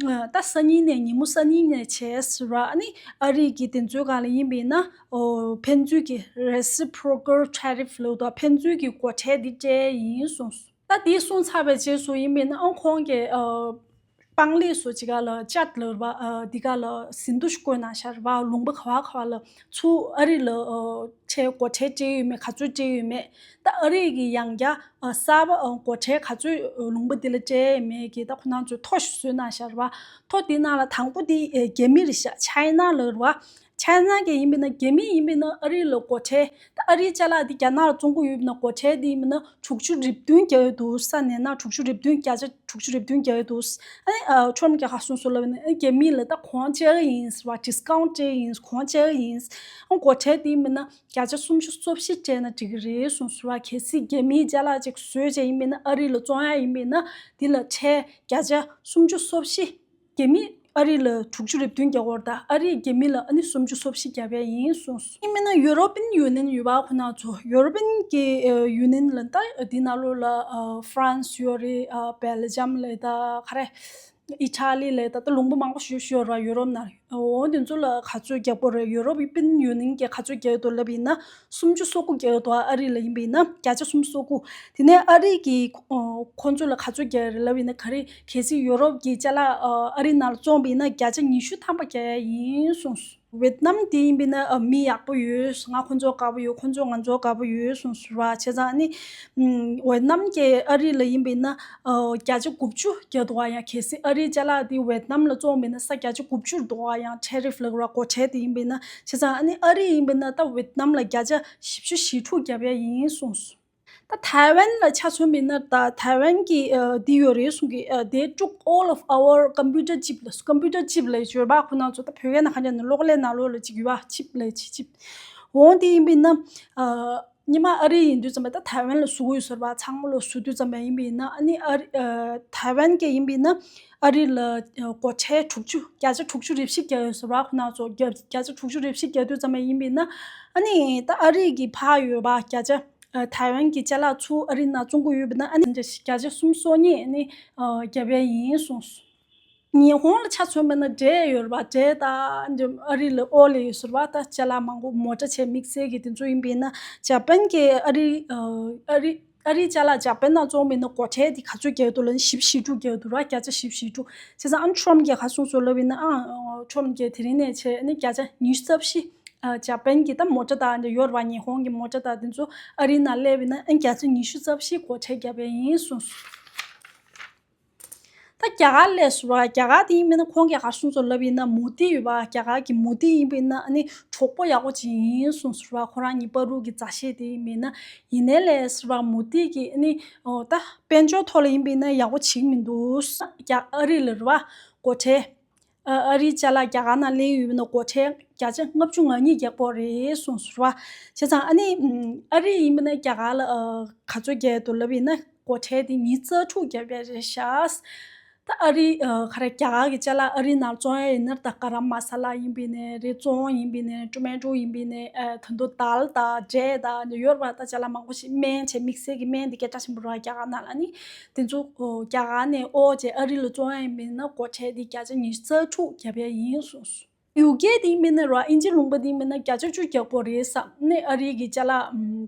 ད་སང་ཉིན་ནས་ཉིན་མོ་སང་ཉིན་ནས་བྱས་ཟེར་བ། ཨ་ནི་ཨ་རི་གི་དེ་ཚོའི་སྒང་ལ་ཡིན་པ་ཡིན་ན་ཨོ་ཕན་ཚུན་གྱི་reciprocal tariff ལབ་དུས་ཕན་ཚུན་གྱི་སྒོ་ཁྲལ་འདི་སྤྲད་ཡིན་གསུངས་སོང་། ད་དེ་གསུངས་ཚར་བའི་རྗེས་སུ་ཡིན་པ་ཡིན་ན་ཨང་ཁོང་གིས་ཨོ་ པང་ལེབ་བཟོ་ཅིག་ག་ལ་ཅད་ལ་ར་བ་འདི་ག་ལ་ཟིན་ཐོ་ཞིག་བཀོད་གནང་ཤག་ར་བ། ལུང་པ་ག་བ་ག་བ་ལ་ཚུར་ཨ་རི་ལ་ཁྲལ་སྒོ་ཁྲལ་སྤྲད་ཡོད་མེད། ག་ཚོད་སྤྲད་ཡོད་མེད། ད་ཨ་རི་གི་ཡང་བསྐྱར་གསར་པ་སྒོ་ཁྲལ་ག་ཚོད་ལུང་པ་འདི་ལ་སྤྲད་ཡོད་མེད་ཀྱི་ད་ཁོ་རང་ཚོས་ཐོ་ཞིག་བཟོས་གནང་ཤག་ར་བ། ཐོ་འདི་ནང་ལ་དང་པོ་འདི་རྒྱ་མི་རེད་ཤག་ཆའི་ན་ལ་ར་བ། ཆའི་ན་གི་ཡིན་པས་ན་རྒྱ་མི་ཡིན་པས་ན་ཨ་རི་ལ་སྒོ་ཁྲལ། ད་ཨ་རིའི་ཅ་ལག་འདི་རྒྱ་ནག་ལ་བཙོང་གི་ཡོད་པས་ན་སྒོ་ཁྲལ་འདི་ཡིན་པས་ན་དྲུག་ཅུ་རེ་བདུན་རྒྱག་གི་འདུག་ས་ནས་ན་དྲུག་ཅུ་རེ་བདུན། བརྒྱ་ཆ་དྲུག་ཅུ་རེ་བདུན་རྒྱག་གི་འདུག་ཨ་ནི་ཨ་ཁྲོམ་རྒྱག་ག་སོང་སོང་ལབ་ན་ཨ་རྒྱ་མི་ལ་ད་གོང་བཅག་གི་ཡིན་ཟེར་བ། ཌི་སི་ཀའུན་ཊི་སྤྲད་ཡིན། གོང་བཅག་གི་ཡིན། ཨ་སྒོ་ཁྲལ་འདི་ཡིན་པས་ན་བརྒྱ་ཆ་སུམ་ཅུ་སོ་བཞི་སྤྲད་ན་འགྲིག་གི་རེད་གསུངས་སོང་ར། གལ་སྲིད་རྒྱ་མིའི་ཅ་ལག་ཅིག་བཟོས་བྱས་ཡིན་པས་ན་ཨ་རི་ལ་བཙོང་ཡ་ཡིན་པས་ན་འདི་ལ་ཁྲལ་བརྒྱ་ཆ་སུམ་ཅུ་སོ་བཞི། རྒྱ་མི་ཨ་རི་ལ་དྲུག་ཅུ་རེ་བདུན་རྒྱག་གི་ཡོད་རེད། ད་ཨ་རིས་རྒྱ་མི་ལ་ཨ་ནི་སུམ་ཅུ་སོ་བཞི་རྒྱབ་ཡ་ཡིན་གསུངས་སོང་། ཡིན་མིན་ན་ཡུ་རོ་པིན་ཡུ་ནི་ཡོན་ཡོད་པ་ཁོ་ན་ཚོ། ཡུ་རོ་པིན་གྱི་ཡུ་ནི་ཡོན་ལ་ད་འདི་ནང་ལོགས་ལ་ཧྥ་རན་སི་ཡོད་རེད། སྦེལ་ཇམ་ལ་ད་ག་རེ། ཨི་ཊ་ལི་ལ་ད་ད་ལུང་པ་མང་པོ་ཞིག་ཞིག་ཡོད་རེད་ཡུ་རོབ་ནང་། འོ་དེ་ཚོ་ལ་ག་ཚོད་རྒྱག་གི་ཡོད་རེད། ཡུ་རོ་པིན་ཡུ་ནི་ཡོན་གྱིས་ག་ཚོད་རྒྱག་གི་འདུག་ལབ་ཡིན་ན། སུམ་ཅུ་སོ་དགུ་རྒྱག་གི་འདུག་ཨ་རི་ལ་ཡིན་པ་ཡིན་ན་བརྒྱ་ཆ་སུམ་ཅུ་སོ་དགུ། དེ་ནས་ཨ་རི་གིས་ཁོ་ཁོ་ཚོ་ལ་ག་ཚོད་རྒྱག་གི་རེད་ལབ་ཡིན་ན། ག་རེ་གལ་སྲིད་ཡུ་རོབ་ཀྱི་ཅ་ལག་ཨ་རི་ནང་ལ་བཙོང་པ་ཡིན་ན་བརྒྱ་ཆ་ཉི་ཤུ་ཐམ་པ་རྒྱག་ཡ་ཡིན་གསུངས་སོང་། ཝེད་ནམ་དེ་ཡིན་པ་ཡིན་ན་མི་ཡག་པོ་ཡོད། ང་ཁོ་ཚོ་དགའ་པོ་ཡོད། ཁོ་ཚོ་ང་ཚོ་དགའ་པོ་ཡོད་གསུངས་སོང་ར། བྱས་ཙང་ཨ་ནི་ཝེད་ནམ་གྱིས་ཨ་རི་ལ་ཡིན་པ་ཡིན་ན་བརྒྱ་ཆ་དགུ་བཅུ་རྒྱག་འདུག་ག་ཡང་གལ་སྲིད་ཨ་རིའི་ཅ་ལག་དེ་ཝེད་ནམ་ལ་བཙོང་པ་ཡིན་ན་ས་བརྒྱ་ཆ་དགུ་བཅུ་འདུག་ག་ཡང་ཊེ་རིཕ་ལབ་ར་སྒོ་ཁྲལ་དེ་ཡིན་པ་ཡིན་ན། བྱས་ཙང་ཨ་ནི་ཨ་རི་ཡིན་པ་ཡིན་ན་ད་ཝེད་ནམ་ལ་བརྒྱ་ཆ་བཞི་བཅུ་ཞེ་དྲུག་རྒྱབ་ཡ་ཡིན་གསུངས་སོང་། ད་ཐའེ་ཝན་ལ་ཆ་མཚོན་པ་ཡིན་ན་ད་ཐའེ་ཝན་གྱི་འདི་ཡོད་རེད་གསུང་གི། They took all of our computer chip ལ། ཀམ་པུ་ཊར་ཅིབ་ལབ། ཀམ་པུ་ཊར་ཅིབ་ལབ་ཡ་ཅིག་ཡོད་པ། ཁོ་ན་ཚོ་ད་བོད་སྐད་ནང་ག་འདྲ་ནི་གློག་ཀླད་ནང་ལོགས་ལ་ཅིག་ཡོད་པ། ཅིབ་ལབ་ཡ་ཅིག་ཅིབ། འོ་དེ་ཡིན་པ་ཡིན་ན། སྔོན་མ་ཨ་རི་ཡིན་དུས་ཙམ་པ་ད་ཐའེ་ཝན་ལ་བཟོ་གི་ཡོད་ཟེར་བ། ཚང་མ་ལ་བཟོ་དུས་ཙམ་པ་ཡིན་པ་ཡིན་ན་ཨ་ནི་ཨ་རི་ཐའེ་ཝན་གྱི་ཡིན་པ་ཡིན་ན་ཨ་རི་ལ་སྒོ་ཁྲལ་དྲུག་ཅུ། བརྒྱ་ཆ་དྲུག་ཅུ་རེ་བཞི་རྒྱག་ཡོད་ཟེར་བ། ཁོ་ན་ཚོ་བརྒྱ་བརྒྱ་ཆ་དྲུག་ཅུ་རེ་བཞི་རྒྱག་དུས་ཙམ་པ་ཡིན་པ་ཡིན་ན་ཨ་ནི་ད་ཨ་རི་གི་ཕར་ཡོད་པ་བརྒྱ་ཆ། ཨ་ཐའེ་ཝན་གྱི་ཅ་ལག་ཚུར་ཨ་རི་ནང་བཙོང་གི་ཡོད་པ་ན་ཨ་ནི་བརྒྱ་ཆ་སུམ་ཅུ་སོ་གཉིས་ཨ་ནི་ཨ་རྒྱབ་ཡ་ཡིན་གསུངས་སོང་། ཉི་ཧོང་ལ་ཆ་མཚོན་པ་ན་འབྲས་ཡོད་རེད་པ། འབྲས་ད་ཨ་རི་ལ་ཨོ་ལེ་ཡོད་ཟེར་བ། ད་ཅ་ལག་མང་པོ་མོ་ཊ་བྱས་དམིགས་བསལ་གྱི་དེ་ཚོ་ཡིན་པ་ཡིན་ན་ཇ་པན་གྱི་ཨ་རི་ཨ་རི་ཨ་རིའི་ཅ་ལག་ཇ་པན་ནང་བཙོང་པ་ཡིན་ན་སྒོ་ཁྲལ་དེ་ག་ཚོད་རྒྱག་གི་འདུག་ལབ་ན་བཞི་བཅུ་ཞེ་དྲུག་རྒྱག་གི་འདུག་ར། བརྒྱ་ཆ་བཞི་བཅུ་ཞེ་དྲུག། བྱས་ཙང་ཨ་ནི་ཁྲོམ་གྱིས་ག་གསུངས་སོང་ལབ་ཡིན་ན། ཨ་ཁྲོམ་གྱིས་དེ་རིང་ནས་བྱས་ཨ་ནི་བརྒྱ་ཆ་ཉི་ཤུ་རྩ་བཞི། ཨ་ཇ་པན་གྱི་ད་མོ་ཊ་དང་འདི་ཡོད་རེད་པ། ཉི་ཧོང་གི་མོ་ཊ་དང་དེ་ཚོ་ཨ་རི་ནང་སླེབས་པ་ཡིན་ན་ཨ་ནི་བརྒྱ་ཆ་ཉི་ཤུ་རྩ་བཞི་སྒོ་ཁྲལ་རྒྱབ་ཡ་ཡིན་གསུངས་སོང་། ད་རྒྱ་གར་སླེབས་སོང་བ། རྒྱ་གར་དེ་ཡིན་པ་ཡིན་ན་ཁོང་གིས་ག་རེ་གསུངས་སོང་ལབ་ཡིན་ན། མོ་དི་ཡོད་པ། རྒྱ་གར་གྱི་མོ་དི་ཡིན་པ་ཡིན་ན་ཨ་ནི་གྲོགས་པོ་ཡག་པོ་ཅིག་ཡིན་གསུངས་སོང་བ། ཁོ་རང་གཉིས་བར་དུ་གི་མཛའ་བཤེས་དེ་ཡིན་པ་ཡིན་ན། ཡིན་ནའི་ལས་སོང་བ་མོ་དི་གིས་ཨ་ནི་ཨོ་ད་དཔལ་འབྱོར་ཐོག་ལ་ཡིན་པ་ཡིན་ན་ཡག་པོ་བྱེད་ཀྱི་མི་འདུག་རྒྱ་ཨ་རི་ལ་རེད་པ། སྒོ་ཁྲལ། ཨ་ཨ་རིའི་ཅ་ལག་རྒྱ་གར་ནང་སླེབས་ཡོད་པ་ན་སྒོ་ཁྲལ་བརྒྱ་ཆ་ལྔ་བཅུ་ང་གཉིས་རྒྱག་དགོས་རེད་གསུངས་སོང་བ། བྱས་ཙང་ཨ་ནི་ཨ་རི་ཡིན་པ་ན་རྒྱ་གར་ལ་ག་ཚོད་རྒྱག་འདུག་ལབ་ཡིན་ན་སྒོ་ཁྲལ་དེ་ཉིས་རྩ་དྲུག་རྒྱབ་ཡ་རེད་ཤག་ད་ཨ་རི་ག་རེ་རྒྱ་གར་གྱི་ཅ་ལག་ཨ་རི་ནང་བཙོང་ཡ་ཡིན་ན་ད་ག་རམ་མ་ས་ལ་ཡིན་པ་ཡིན་ནའི་རེད། བཙོང་ཡིན་པ་ཡིན་ནའི་ཊོ་མེ་ཊོ་ཡིན་པ་ཡིན་ནའི་ཨ་ད་དུང་དཱལ་དང་འབྲས་དང་ཡོད་རེད་པ། ད་ཅ་ལག་མང་པོ་ཞིག་སྨན་བྱས་དམིགས་བསལ་གྱི་སྨན་དེ་སྐད་གྲགས་ཆེན་པོ་རེད་པ་རྒྱ་གར་ནང་ལ། ཨ་ནི་དེ་ཚོ་རྒྱ་གར་ནས་ཨོ་བྱས་ཨ་རི་ལ་བཙོང་ཡ་ཡིན་པ་ཡིན་ན་སྒོ་ཁྲལ་དེ་བརྒྱ་ཆ་ཉི་ཤུ་རྩ་དྲུག་རྒྱབ་ཡ་ཡིན་གསུངས་སོང་། ཡུ་ཀེ་དེ་ཡིན་པ་ཡིན་ན་ར་ཨིན་ཇི་ལུང་པ་དེ་ཡིན་པ་ཡིན་ན་བརྒྱ་ཆ་བཅུ་རྒྱག་དགོས་རེད་བསམ་ནས་ཨ་རི་གི་ཅ་ལག་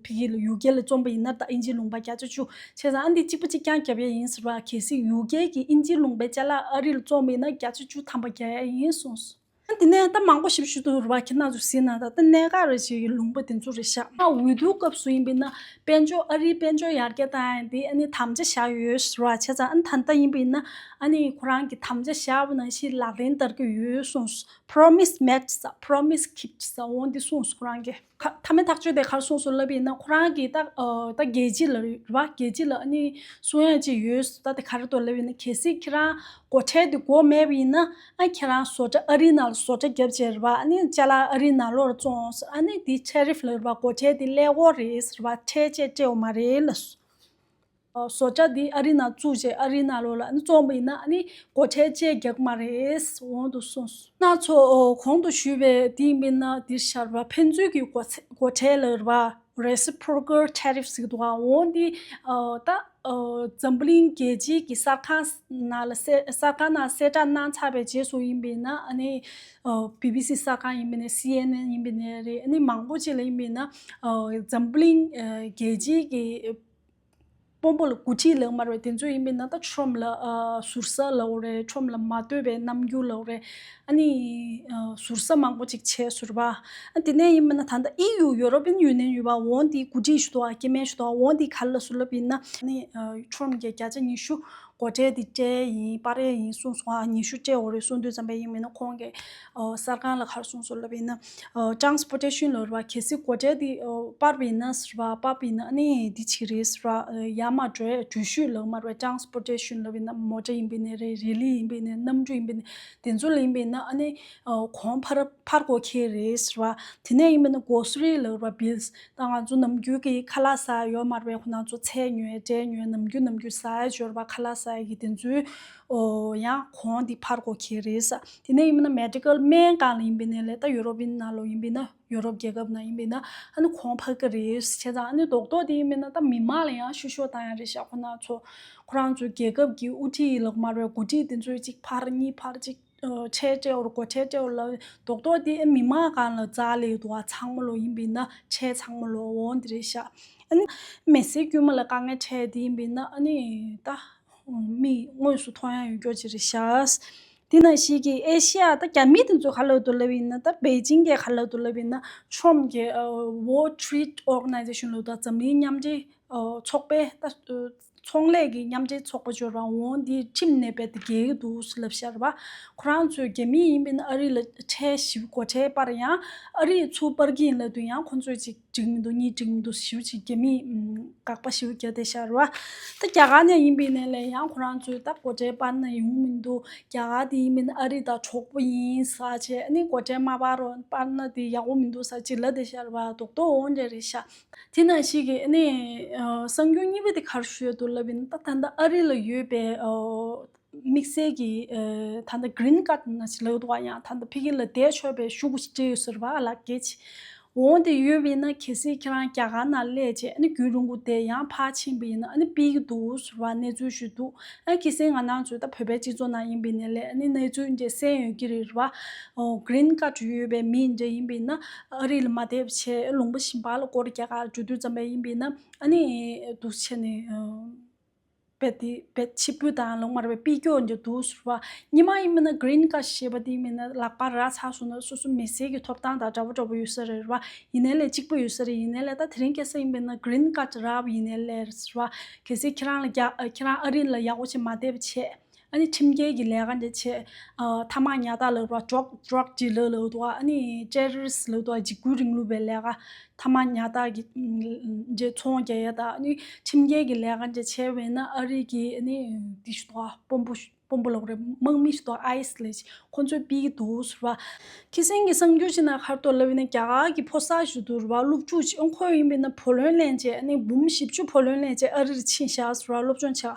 ཕ་གི་ལ་ཡུ་ཀེ་ལ་བཙོང་པ་ཡིན་ན་ད་ཨིན་ཇི་ལུང་པ་བརྒྱ་ཆ་བཅུ། བྱས་ཙང་ཨ་འདི་གཅིག་པ་གཅིག་རྐྱང་རྒྱབ་ཡ་ཡིན་ཟེར་བ། གལ་སྲིད་ཡུ་ཀེ་གི་ཨིན་ཇི་ལུང་པའི་ཅ་ལག་ཨ་རི་ལ་བཙོང་པ་ཡིན་ན་བརྒྱ་ཆ་བཅུ་ཐམ་པ་རྒྱག་ཡ་ཡིན་གསུངས་སོང་། ཨ་འདི་ནས་ད་མང་པོ་ཞིབ་ཞིབ་ཏུ་རེད་པ། ཁྱེད་རང་ཚོ་གཟིགས་ན་ད་ལྟ་གནད་འགག་རེ་ཞིག་གི་ལུང་པ་དེ་ཚོ་རེད་ཤག་ཨ་འོས་བསྡུ་སྐབས་སུ་ཡིན་པ་ཡིན་ན་དཔལ་འབྱོར་ཨ་རིའི་དཔལ་འབྱོར་ཡར་རྒྱས་བཏང་ཡ་དེ་ཨ་ནི་དམ་བཅའ་བཞག་ཡོད་ཟེར་བ། བྱས་ཙང་ཨ་ནི་ད་ལྟ་ཡིན་པ་ཡིན་ན་ཨ་ནི་ཁོ་རང་གིས་དམ་བཅའ་བཞག་པ་ནང་བཞིན་ལག་ལེན་བསྟར་གྱི་ཡོད་གསུངས་སོང་། Promise made ཟེར། Promise kept ཟེར། འོ་འདི་གསུངས་སོང་ཁོ་རང་གིས། ཁ་མཐའ་མའི་ཐག་གཅོད་དེ་ག་རེ་གསུངས་སོང་ལབ་པ་ཡིན་ན་ཁོ་རང་གིས་ད་ཨ་ད་རྒྱལ་སྤྱི་ལ་རེད་པ། རྒྱལ་སྤྱི་ལ་ཨ་ནི་གསུང་ཡ་ཅིག་ཡོད། ད་དེ་ག་རེ་འདུག་ལབ་པ་ཡིན་ན་གལ་སྲིད་ཁྱེད་རང་སྒོ་ཁྲལ་དེ་དགོས་མེད་པ་ཡིན་ན་ཨ་ཁྱེད་རང་བཟོ་གྲྭ་ཨ་རི་ནང་ལ་བཟོ་གྲྭ་བརྒྱབ་བྱས་རེད་པ། ཨ་ནི་ཅ་ལག་ཨ་རི་ནང་ལོགས་ལ་བཙོང་ཟེར། ཨ་ནི་དེ་ཊེ་རིཕ་ལབ་རེད་པ། སྒོ་ཁྲལ་དེ་སླེབས་ཡོད་རེད་ཟེར་བ། ཁྲལ་བཅས་སྤྲད་ཡོད་མ་རེད་ལབ་སོང་། བཟོ་གྲྭ་འདི་ཨ་རི་ནང་བཙུགས་བྱས་ཨ་རི་ནང་ལོགས་ལ་ཨ་ནི་བཙོང་པ་ཡིན་ན་ཨ་ནི་སྒོ་ཁྲལ་བཅས་རྒྱག་མ་རེད། འོང་དུ་སོང་སོང་། ང་ཚོ་གོང་དུ་ཞུས་པའི་འདི་ཡིན་པ་ཡིན་ན་འདིར་ཤར་བ་ཕན་ཚུན་གྱི་སྒོ་ཚད་སྒོ་ཁྲལ་ལ་རེད་པ། Reciprocal tariff ཟེར་གྱི་འདུག་ག་འོང་འདི་ད་འཛམ་བུ་གླིང་རྒྱལ་སྤྱིའི་གི་གསར་ཁང་ནང་ལ་གསལ་གསར་ཁང་ནང་གསལ་བསྒྲགས་གནང་ཚར་བའི་རྗེས་སུ་ཡིན་པ་ཡིན་ན་ཨ་ནི་བི་བི་སི་གསར་ཁང་ཡིན་པ་ཡིན་ན་སི་ཨེན་ཨེན་ཡིན་པ་ཡིན་ན་རེད། ཨ་ནི་མང་པོ་ཅིག་ལ་ཡིན་པ་ཡིན་ན་འཛམ་བུ་གླིང་རྒྱལ་སྤྱིའི་གི་དཔོན་པོ་ལ་འགོ་ཁྲིད་ལབ་མ་རེད་པ། དེ་ཚོ་ཡིན་པས་ན་ད་ཁྲོམ་ལ་ཨ་ཟུར་ཟ་ལབ་རེད། ཁྲོམ་ལ་མ་འདོད་པའི་རྣམ་འགྱུར་ལབ་རེད། ཨ་ནི་ཨ་ཟུར་ཟ་མང་པོ་ཅིག་བྱས་ཟུར་པ། ཨ་དེ་ནས་ཡིན་པས་ན་ད་ལྟ་ཨི་ཡུ་ཡོ་རོབ་ཡུ་ནི་ཡན་ཡོད་པ། འོ་འདི་འགོ་ཁྲིད་ཞུ་དོ། ཨ་སྐྱེ་དམན་ཞུ་དོ། འོ་འདི་ག་ལ་ཟུར་ལབ་ཡིན་ན། ཨ་ནི་ཨ་ཁྲོམ་གྱི་བརྒྱ་ཆ་ཉི་ཤུ་སྒོ་ཁྲལ་འདི་སྤྲད་ཡིན། སྤར་ཡ་ཡིན་གསུངས་སོང་། ཨ་ཉི་ཤུ་སྤྲད་འོ་རེད་གསུངས་དུས་ཙམ་པས་ཡིན་མིན་ན་ཁོང་གིས་ཨོ་གསར་ཁང་ལ་ག་རེ་གསུངས་སོང་ལབ་ཡིན་ན། ཨོ་transportation ལབ་རེད་པ། གལ་སྲིད་སྒོ་ཁྲལ་འདི་ཨོ་སྤར་བ་ཡིན་ན་ཟེར་བ། སྤར་བ་ཡིན་ན་ཨ་ནི་འདི་བྱེད་རེད་ཟེར་བ། ཨོ་ཡར་མར་འགྲོ་ཡ་འགྲུལ་བཞུད་ལབ་མ་རེད་པ། transportation ལབ་ཡིན་ན་མོ་ཊ་ཡིན་པ་ཡིན་ནའི་རེད། རི་ལི་ཡིན་པ་ཡིན་ནའི་གནམ་གྲུ་ཡིན་པ་ཡིན་ནའི་དེ་ཚོ་ལ་ཡིན་པ་ཡིན་ན་ཨ་ནི་ཨོ་གོང་འཕར་འཕར་དགོས་ཁེལ་རེད་ཟེར་བ། དེ་ནས་ཡིན་པ་ཡིན་ན་grocery ལབ་རེད་པ། bills ད་ང་ཚོ་ནམ་རྒྱུན་གྱི་ཁ་ལག་ཟ་ཡ་ཡོད་མ་རེད་པ། ཁོ་ན་ཚོ་ཚལ་ཉོ་ཡ་འབྲས་ཉོ་ཡ་ནམ་རྒྱུན་ནམ་རྒྱུན་ཟ་ཡ་ཡོད་རེད་པ། ཁ་ལག་ཟ་ཡ་གི་དེ་ཚོའི་ཨོ་ཡང་གོང་འདི་འཕར་དགོས་ཁེལ་རེད་ཟེར། དེ་ནས་ཡིན་པ་ན་medical སྨན་ཁང་ལ་ཡིན་པ་ཡིན་ནའི་ལས། ད་ཡུ་རོབ་ཡིན་ནང་ལོགས་ཡིན་པ་ཡིན་ན། ཡུ་རོབ་རྒྱལ་ཁབ་ནང་ཡིན་པ་ཡིན་ན་ཨ་ནི་གོང་འཕར་གི་རེད། བྱས་ཙང་ཨ་ནི་རྡོག་རྡོག་དེ་ཡིན་པ་ཡིན་ན་ད་མི་མང་ལ་ཡང་བཤུ་གཞོག་བཏང་ཡ་རེད་ཤག་ཁོ་ན་ཚོ་ཁོ་རང་ཚོའི་རྒྱལ་ཁབ་ཀྱི་དབུ་ཁྲིད་ལབ་མ་རེད་པ། འགོ་ཁྲིད་དེ་ཚོས་གཅིག་ཕར་གཉིས་ཕར་གཅིག་ཨོ་ཁྲལ་སྤྲད་འོ་རེད། སྒོ་ཁྲལ་སྤྲད་འོ་རེད་ལབ། རྡོག་རྡོག་དེ་ཨ་མི་མང་སྒང་ལ་འཛག་སླེབས་འདུག་པ། ཚང་མ་ལོ་ཡིན་པ་ཡིན་ན་ཁྲལ་ཚང་མ་ལོ་འོང་དེ་རེད་ཤག་ཨ་ནི་མི་སེར་དཀྱུས་མ་ལ་དཀའ་ངལ་འཕྲད་དེ་ཡིན་པ་ཡིན་ན་ཨ་ནི་ད་མིག་དངོས་སུ་མཐོང་ཡ་ཡོད་རྒྱུ་ཅིག་རེད་ཤག་དེ་ནང་བཞིན་གྱི་ཨེ་ཤི་ཡ་ད་རྒྱ་མི་དེ་ཚོ་ག་ལབ་འདུག་ལབ་ཡིན་ན། ད་པེ་ཅིང་གིས་ག་ལབ་འདུག་ལབ་ཡིན་ན། ཁྲོམ་གྱི་ཨ་World Trade Organization ལབ་འདུག་འཛམ་གླིང་མཉམ་འབྲེལ་ཨ་ཚོགས་པའི་ད་ཨ་ཚོང་ལས་ཀྱི་མཉམ་འབྲེལ་ཚོགས་པ་ཅིག་ཡོད་རེད་པ། འོ་འདི་ཁྲིམས་ནང་རྦད་དེ་འགལ་གྱི་འདུག་ལབ་ཤག་རེད་པ། ཁོ་རང་ཚོས་རྒྱ་མི་ཡིན་པ་ཡིན་ན་ཨ་རི་ལ་ཁྲལ་ཞིབ་སྒོ་ཁྲལ་སྤར་ཡང་ཨ་རིས་ཚུར་སྤར་གྱི་ཡིན་ལབ་དུས་ཡང་ཁོ་ཚོས་ཅིག་འགྲིག་མི་འདུག་གཉིས་འགྲིག་མི་འདུག་ཞེ་པོ་ཅིག་རྒྱ་མིས་ཨམ་དགག་པ་ཞེ་པོ་རྒྱག་བསྡད་ཤག་རེད་པ། ད་རྒྱ་གར་ནས་ཡིན་པ་ཡིན་ནའི་ལས་ཡང་ཁོ་རང་ཚོས་ད་སྒོ་ཁྲལ་སྤར་ན་ཡོང་མི་འདུག་རྒྱ་གར་དེ་ཡིན་པ་ཡིན་ན་ཨ་རི་དང་གྲོགས་པོ་ཡིན་ཟེར་བྱས། ཨ་ནི་སྒོ་ཁྲལ་མ་སྤར་རོགས། སྤར་ན་དེ་ཡག་པོ་མི་འདུག་ཟེར་ཅིག་ལབ་བསྡད་ཤག་རེད་པ། རྡོག་རྡོག་འོང་འདྲ་རེད་ཤག་དེ་ནང་བཞིན་གྱི་ཨ་ནི་ཨ་གསར་འགྱུར་གཉིས་པ་དེ་ག་རེ་ཞུ་ཡ་འདུག་ལབ་ཡིན་ན། ད་ད་ལྟ་ཨ་རི་ལ་ཡོད་པའི་ཨ་དམིགས་བསལ་གྱི་ཨ་ད་ལྟ་green card ནང་བཞིན་ལབ་འདུག་པ། ཡང་ད་ལྟ་ཕ་གི་ལ་བསྡད་ཆོག་པའི་ཤོག་གུ་ཞིག་སྤྲད་ཡོད་ཟེར་བ། ལག་འཁྱེར་ཅིག་འོང་དེ་ཡོད་པ་ཡིན་ན། གལ་སྲིད་ཁྱེད་རང་རྒྱ་གར་ནང་སླེབས་བྱས་ཨ་ནི་རྒྱུན་རིང་པོ་བསྡད་ཡང་ཕར་ཕྱིན་པ་ཡིན་ན་ཨ་ནི་ཕུད་ཀྱི་འདུག་ཟེར་བ་གནས་ཚུལ་ཞིག་འདུག་ཨ་གལ་སྲིད་ང་རང་ཚོ་ད་བོད་པའི་སྤྱི་ཚོགས་ནང་ཡིན་པ་ཡིན་ནའི་ལས་ཨ་ནི་གནས་ཚུལ་འདི་གསན་ཡོད་ཀྱི་རེད་པ། ཨོ་green card ཡོད་པའི་མི་འདྲ་ཡིན་པ་ཡིན་ན་ཨ་རི་ལ་མ་བསྡད་པ་བྱས་ལུང་པ་གཞན་པ་ལ་སྐོར་རྒྱག་ག་འགྲོ་དུས་ཙམ་པ་ཡིན་པ་ཡིན་ན་ཨ་ནི་འདུག་བྱས་ནས་ཨ། རྦད་དེ་རྦད་ཕྱིར་འབུད་བཏང་ལབ་མ་རེད་པ། ཕུད་རྒྱུ་འདྲ་འདུག་ཟེར་བ། སྔོན་མ་ཡིན་པ་ན་green card ཞེས་པ་དེ་ཡིན་པ་ན་ལག་པ་རག་ཚར་སོང་ན་སོ་སོ་མི་སེར་གྱི་ཐོབ་ཐང་དང་འདྲ་པོ་འདྲ་པོ་ཡོད་ས་རེད་པ། ཡིན་ནའི་ལས་གཅིག་པ་ཡོད་ས་རེད། ཡིན་ནའི་ལས་ད་དེ་རིང་ཁ་སང་ཡིན་པ་ན་green card རག་པ་ཡིན་ནའི་ལས་ཟེར་བ། གལ་སྲིད་ཁྱེད་རང་ལ་རྒྱ་ཁྱེད་རང་ཨ་རི་ལ་ཡག་པོ་བྱས་མ་བསྡད་པ་བྱས། ཨ་ནི་ཁྲིམས་འགལ་གྱི་ལས་ཀ་འདྲ་བྱས། ཨ་ཐ་མག་ཉར་ཐག་ལབ་ར། drug drug dealer ལབ་འདུག་ཨ་ནི་terrorist ལབ་འདུག་འཇིགས་སྐུལ་རིང་ལུགས་པའི་ལས་ཀ། ཐ་མག་ཉར་ཐག་གི་ཨམ་འདྲ་ཚོང་རྒྱག་ཡ་དང་། ཨ་ནི་ཁྲིམས་འགལ་གྱི་ལས་ཀ་འདྲ་བྱས་པ་ཡིན་ན་ཨ་རི་གི་ཨ་ནི་འདི་ཞིག་འདུག་དཔོན་པོ་དཔོན་པོ་ལབ་རེད། དམག་མི་ཞིག་འདུག་ཨའི་སི་ལབ་ཅིག་ཁོ་ཚོས་ཕུད་ཀྱི་འདུག་ཟེར་བ། ཁ་སང་གི་གསར་འགྱུར་ཞིག་ནང་ག་རེ་འདུག་ལབ་ཡིན་ན། རྒྱ་གར་གྱི་ཕོ་གསར་ཞིག་འདུག་རེད་པ། སློབ་ཕྲུག་ཅིག་ཨང་ཁོ་ཡིན་པ་ཡིན་ན་བུ་ལོན་ལེན་བྱས། ཨ་ནི་འབུམ་བཞི་བཅུ་བུ་ལོན་ལེན་བྱས་ཨ་རི་ལ་ཕྱིན་བཞག་ཟེར་བ། སློབ་སྦྱོང་བྱེད་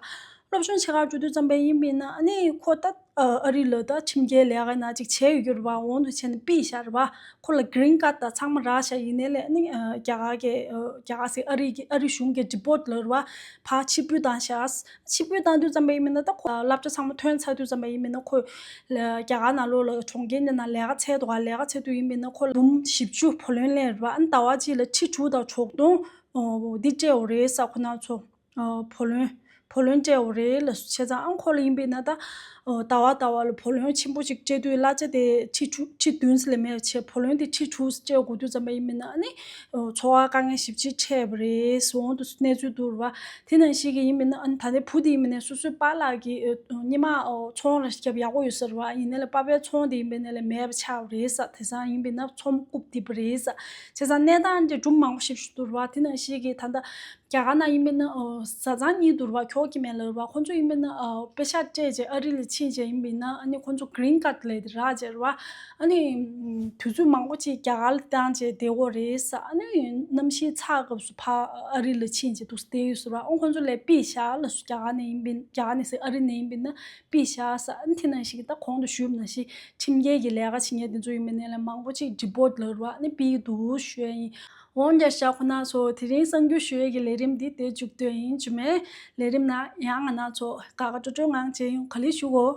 ག་སློབ་སྦྱོང་བྱེད་ག་འགྲོ་དུས་ཙམ་པ་ཡིན་པ་ཡིན་ན་ཨ་ནི་ཁོ་ད་ཨ་རི་ལ་ད་ཁྲིམས་འགལ་ལས་ཀ་ནང་ཅིག་བྱས་ཡོད་རྒྱུ་རེད་པ། འོང་དུ་བྱས་ནས་ཕུད་བཞག་རེད་པ། ཁོ་ལ་green card དང་ཚང་མ་རག་བཞག་ཡིན་ནའི་ལས་ཨ་ནི་ཨ་རྒྱ་གར་གྱི་ཨ་རྒྱ་གར་ཟེར་ཨ་རི་གི་ཨ་རི་གཞུང་གིས་deport ལབ་རེད་པ། ཕར་ཕྱིར་འབུད་བཏང་བཞག་ཕྱིར་འབུད་བཏང་དུས་ཙམ་པ་ཡིན་པ་ཡིན་ན་ད་ཁོ་བསླབ་བྱ་ཚང་མ་ཐོན་ཚར་དུས་ཙམ་པ་ཡིན་པ་ཡིན་ན་ཁོ་ལ་རྒྱ་གར་ནང་ལོགས་ལ་གྲོང་ཁྱེར་འདི་ནང་ལས་ཀ་འཚོལ་འདུག་ག་ལས་ཀ་འཚོལ་དུས་ཡིན་པ་ཡིན་ན་ཁོ་ལ་འབུམ་བཞི་བཅུ་བུ་ལོན་ལེན་རེད་པ། ཨ་ནི་ཟླ་བ་གཅིག་ལ་ཁྲི་དྲུག་དང་དྲུག་སྟོང་འདི་སྤྲད་འོ་རེད་ས། ཁོ་ན་ཚོ་བུ་ལོན་བུ་ལོན་སྤྲད་འོ་རེད་ལབ་སོང་། བྱས་ཙང་ཨ་ཁོ་ལ་ཡིན་པ་ཡིན་ན་ད་ཟླ་བ་ཟླ་བ་ལ་བུ་ལོན་ཆེན་པོ་ཞིག་སྤྲད་དུས་གླ་ཆ་དེ་ཁྲི་དྲུག་ཁྲི་བདུན་ཙམ་ལས་མེད་པ་བྱས། བུ་ལོན་དེ་ཁྲི་དྲུག་སྤྲད་དགོས་དུས་ཙམ་པ་ཡིན་པ་ཡིན་ན་ཨ་ནི་འཚོ་བ་དཀའ་ངལ་ཞེ་པོ་ཅིག་འཕྲད་པ་རེད་ཟེར་འོང་དུས་གནས་ཚུལ་འདུག་རེད་པ། དེ་ནང་བཞིན་གྱི་ཡིན་པ་ཡིན་ན་ཨ་ནི་ད་ལྟའི་བུ་དེ་ཡིན་པ་ཡིན་ན་སོ་སོའི་པཱ་ལགས་ཀྱིས་ཨ་སྔོན་མ་ཨ་ཚོང་ར་ཞིག་བརྒྱབ་ཡག་པོ་ཡོད་ས་རེད་པ། ཡིན་ནའི་ལས་པཱ་ཕའི་ཚོང་དེ་ཡིན་པ་ཡིན་ནའི་ལས་མེད་པ་ཆགས་པ་རེད་ས། དེང་སང་ཡིན་པ་ཡིན་ན་ཚོང་རྐུབ་རྡིབ་པ་རེད་ས། བྱས་ཙང་གནས་སྟངས་དེ་སྒྲུང་མང་པོ་ཞིག་ཞུ་འདུག་རེད་པ། དེ་ནང་བཞིན་གྱི་ད་ལྟ་རྒྱ་གར་ནང་ཡིན་པ་ཡིན་ན་ཨ་བཟའ་ཚང་གཉིས་འདུག་རེད་པ། ཁྱོ་ག་སྐྱེ་དམན་ལབ་རེད་པ། ཁོང་ཚོ་ཡིན་པ་ཡིན་ན་ཨ་པེ་ཤག་སྤྲད་བྱས་ཨ་རི་ལ་ཕྱིན་བྱས་ཡིན་པ་ཡིན་ན་ཨ་ནི་ཁོང་ཚོ་green card ལབ་དེ་རག་བྱས་རེད་པ། ཨ་ནི་དུས་ཚོད་མང་པོ་ཅིག་རྒྱ་གར་ལ་བཏང་བྱས་བསྡད་དགོས་རེད་ས། ཨ་ནི་གནམ་གཤིས་ཚ་སྐབས་སུ་ཕར་ཨ་རི་ལ་ཕྱིན་བྱས་འདུག་སེ་བསྡད་ཡོད་ས་རེད་པ། ཨོ་ཁོང་ཚོ་ལ་ཕུད་བཞག་ལབ་སོང་། རྒྱ་གར་ནས་ཡིན་པ་ཡིན་རྒྱ་གར་ནས་ཟེར་ཨ་རི་ནས་ཡིན་པ་ཡིན་ན་ཕུད་བཞག་ས། ཨ་ནི་དེ་ནང་བཞིན་གྱི་ད་གོང་དུ་ཞུས་པ་ནང་བཞིན་ཁྲིམས་འགལ་གྱི་ལས་ཀ་བྱེད་མཁན་དེ་ཚོ་ཡིན་པ་ཡིན་ནའི་ལས་མང་པོ་ཅིག་deport ལབ་རེད་པ། ཨ་ནི་ཕུད་ཀྱི་འདུག་ཞུ་ཡ་ཡིན། འོ་འདྲ་ཤག་ཁོ་ན་ཚོ། དེ་རིང་གསར་འགྱུར་ཞུ་ཡས་ཀྱི་ལས་རིམ་འདི་དེ་མཇུག་སྡོད་ཡིན། རྗེས་མའི་ལས་རིམ་ནང་ཡང་ང་རང་ཚོ་དགའ་དགའ་སྤྲོ་སྤྲོའི་ངང་མཇལ་ཡོང་། ག་ལེར་བཞུགས་གོ།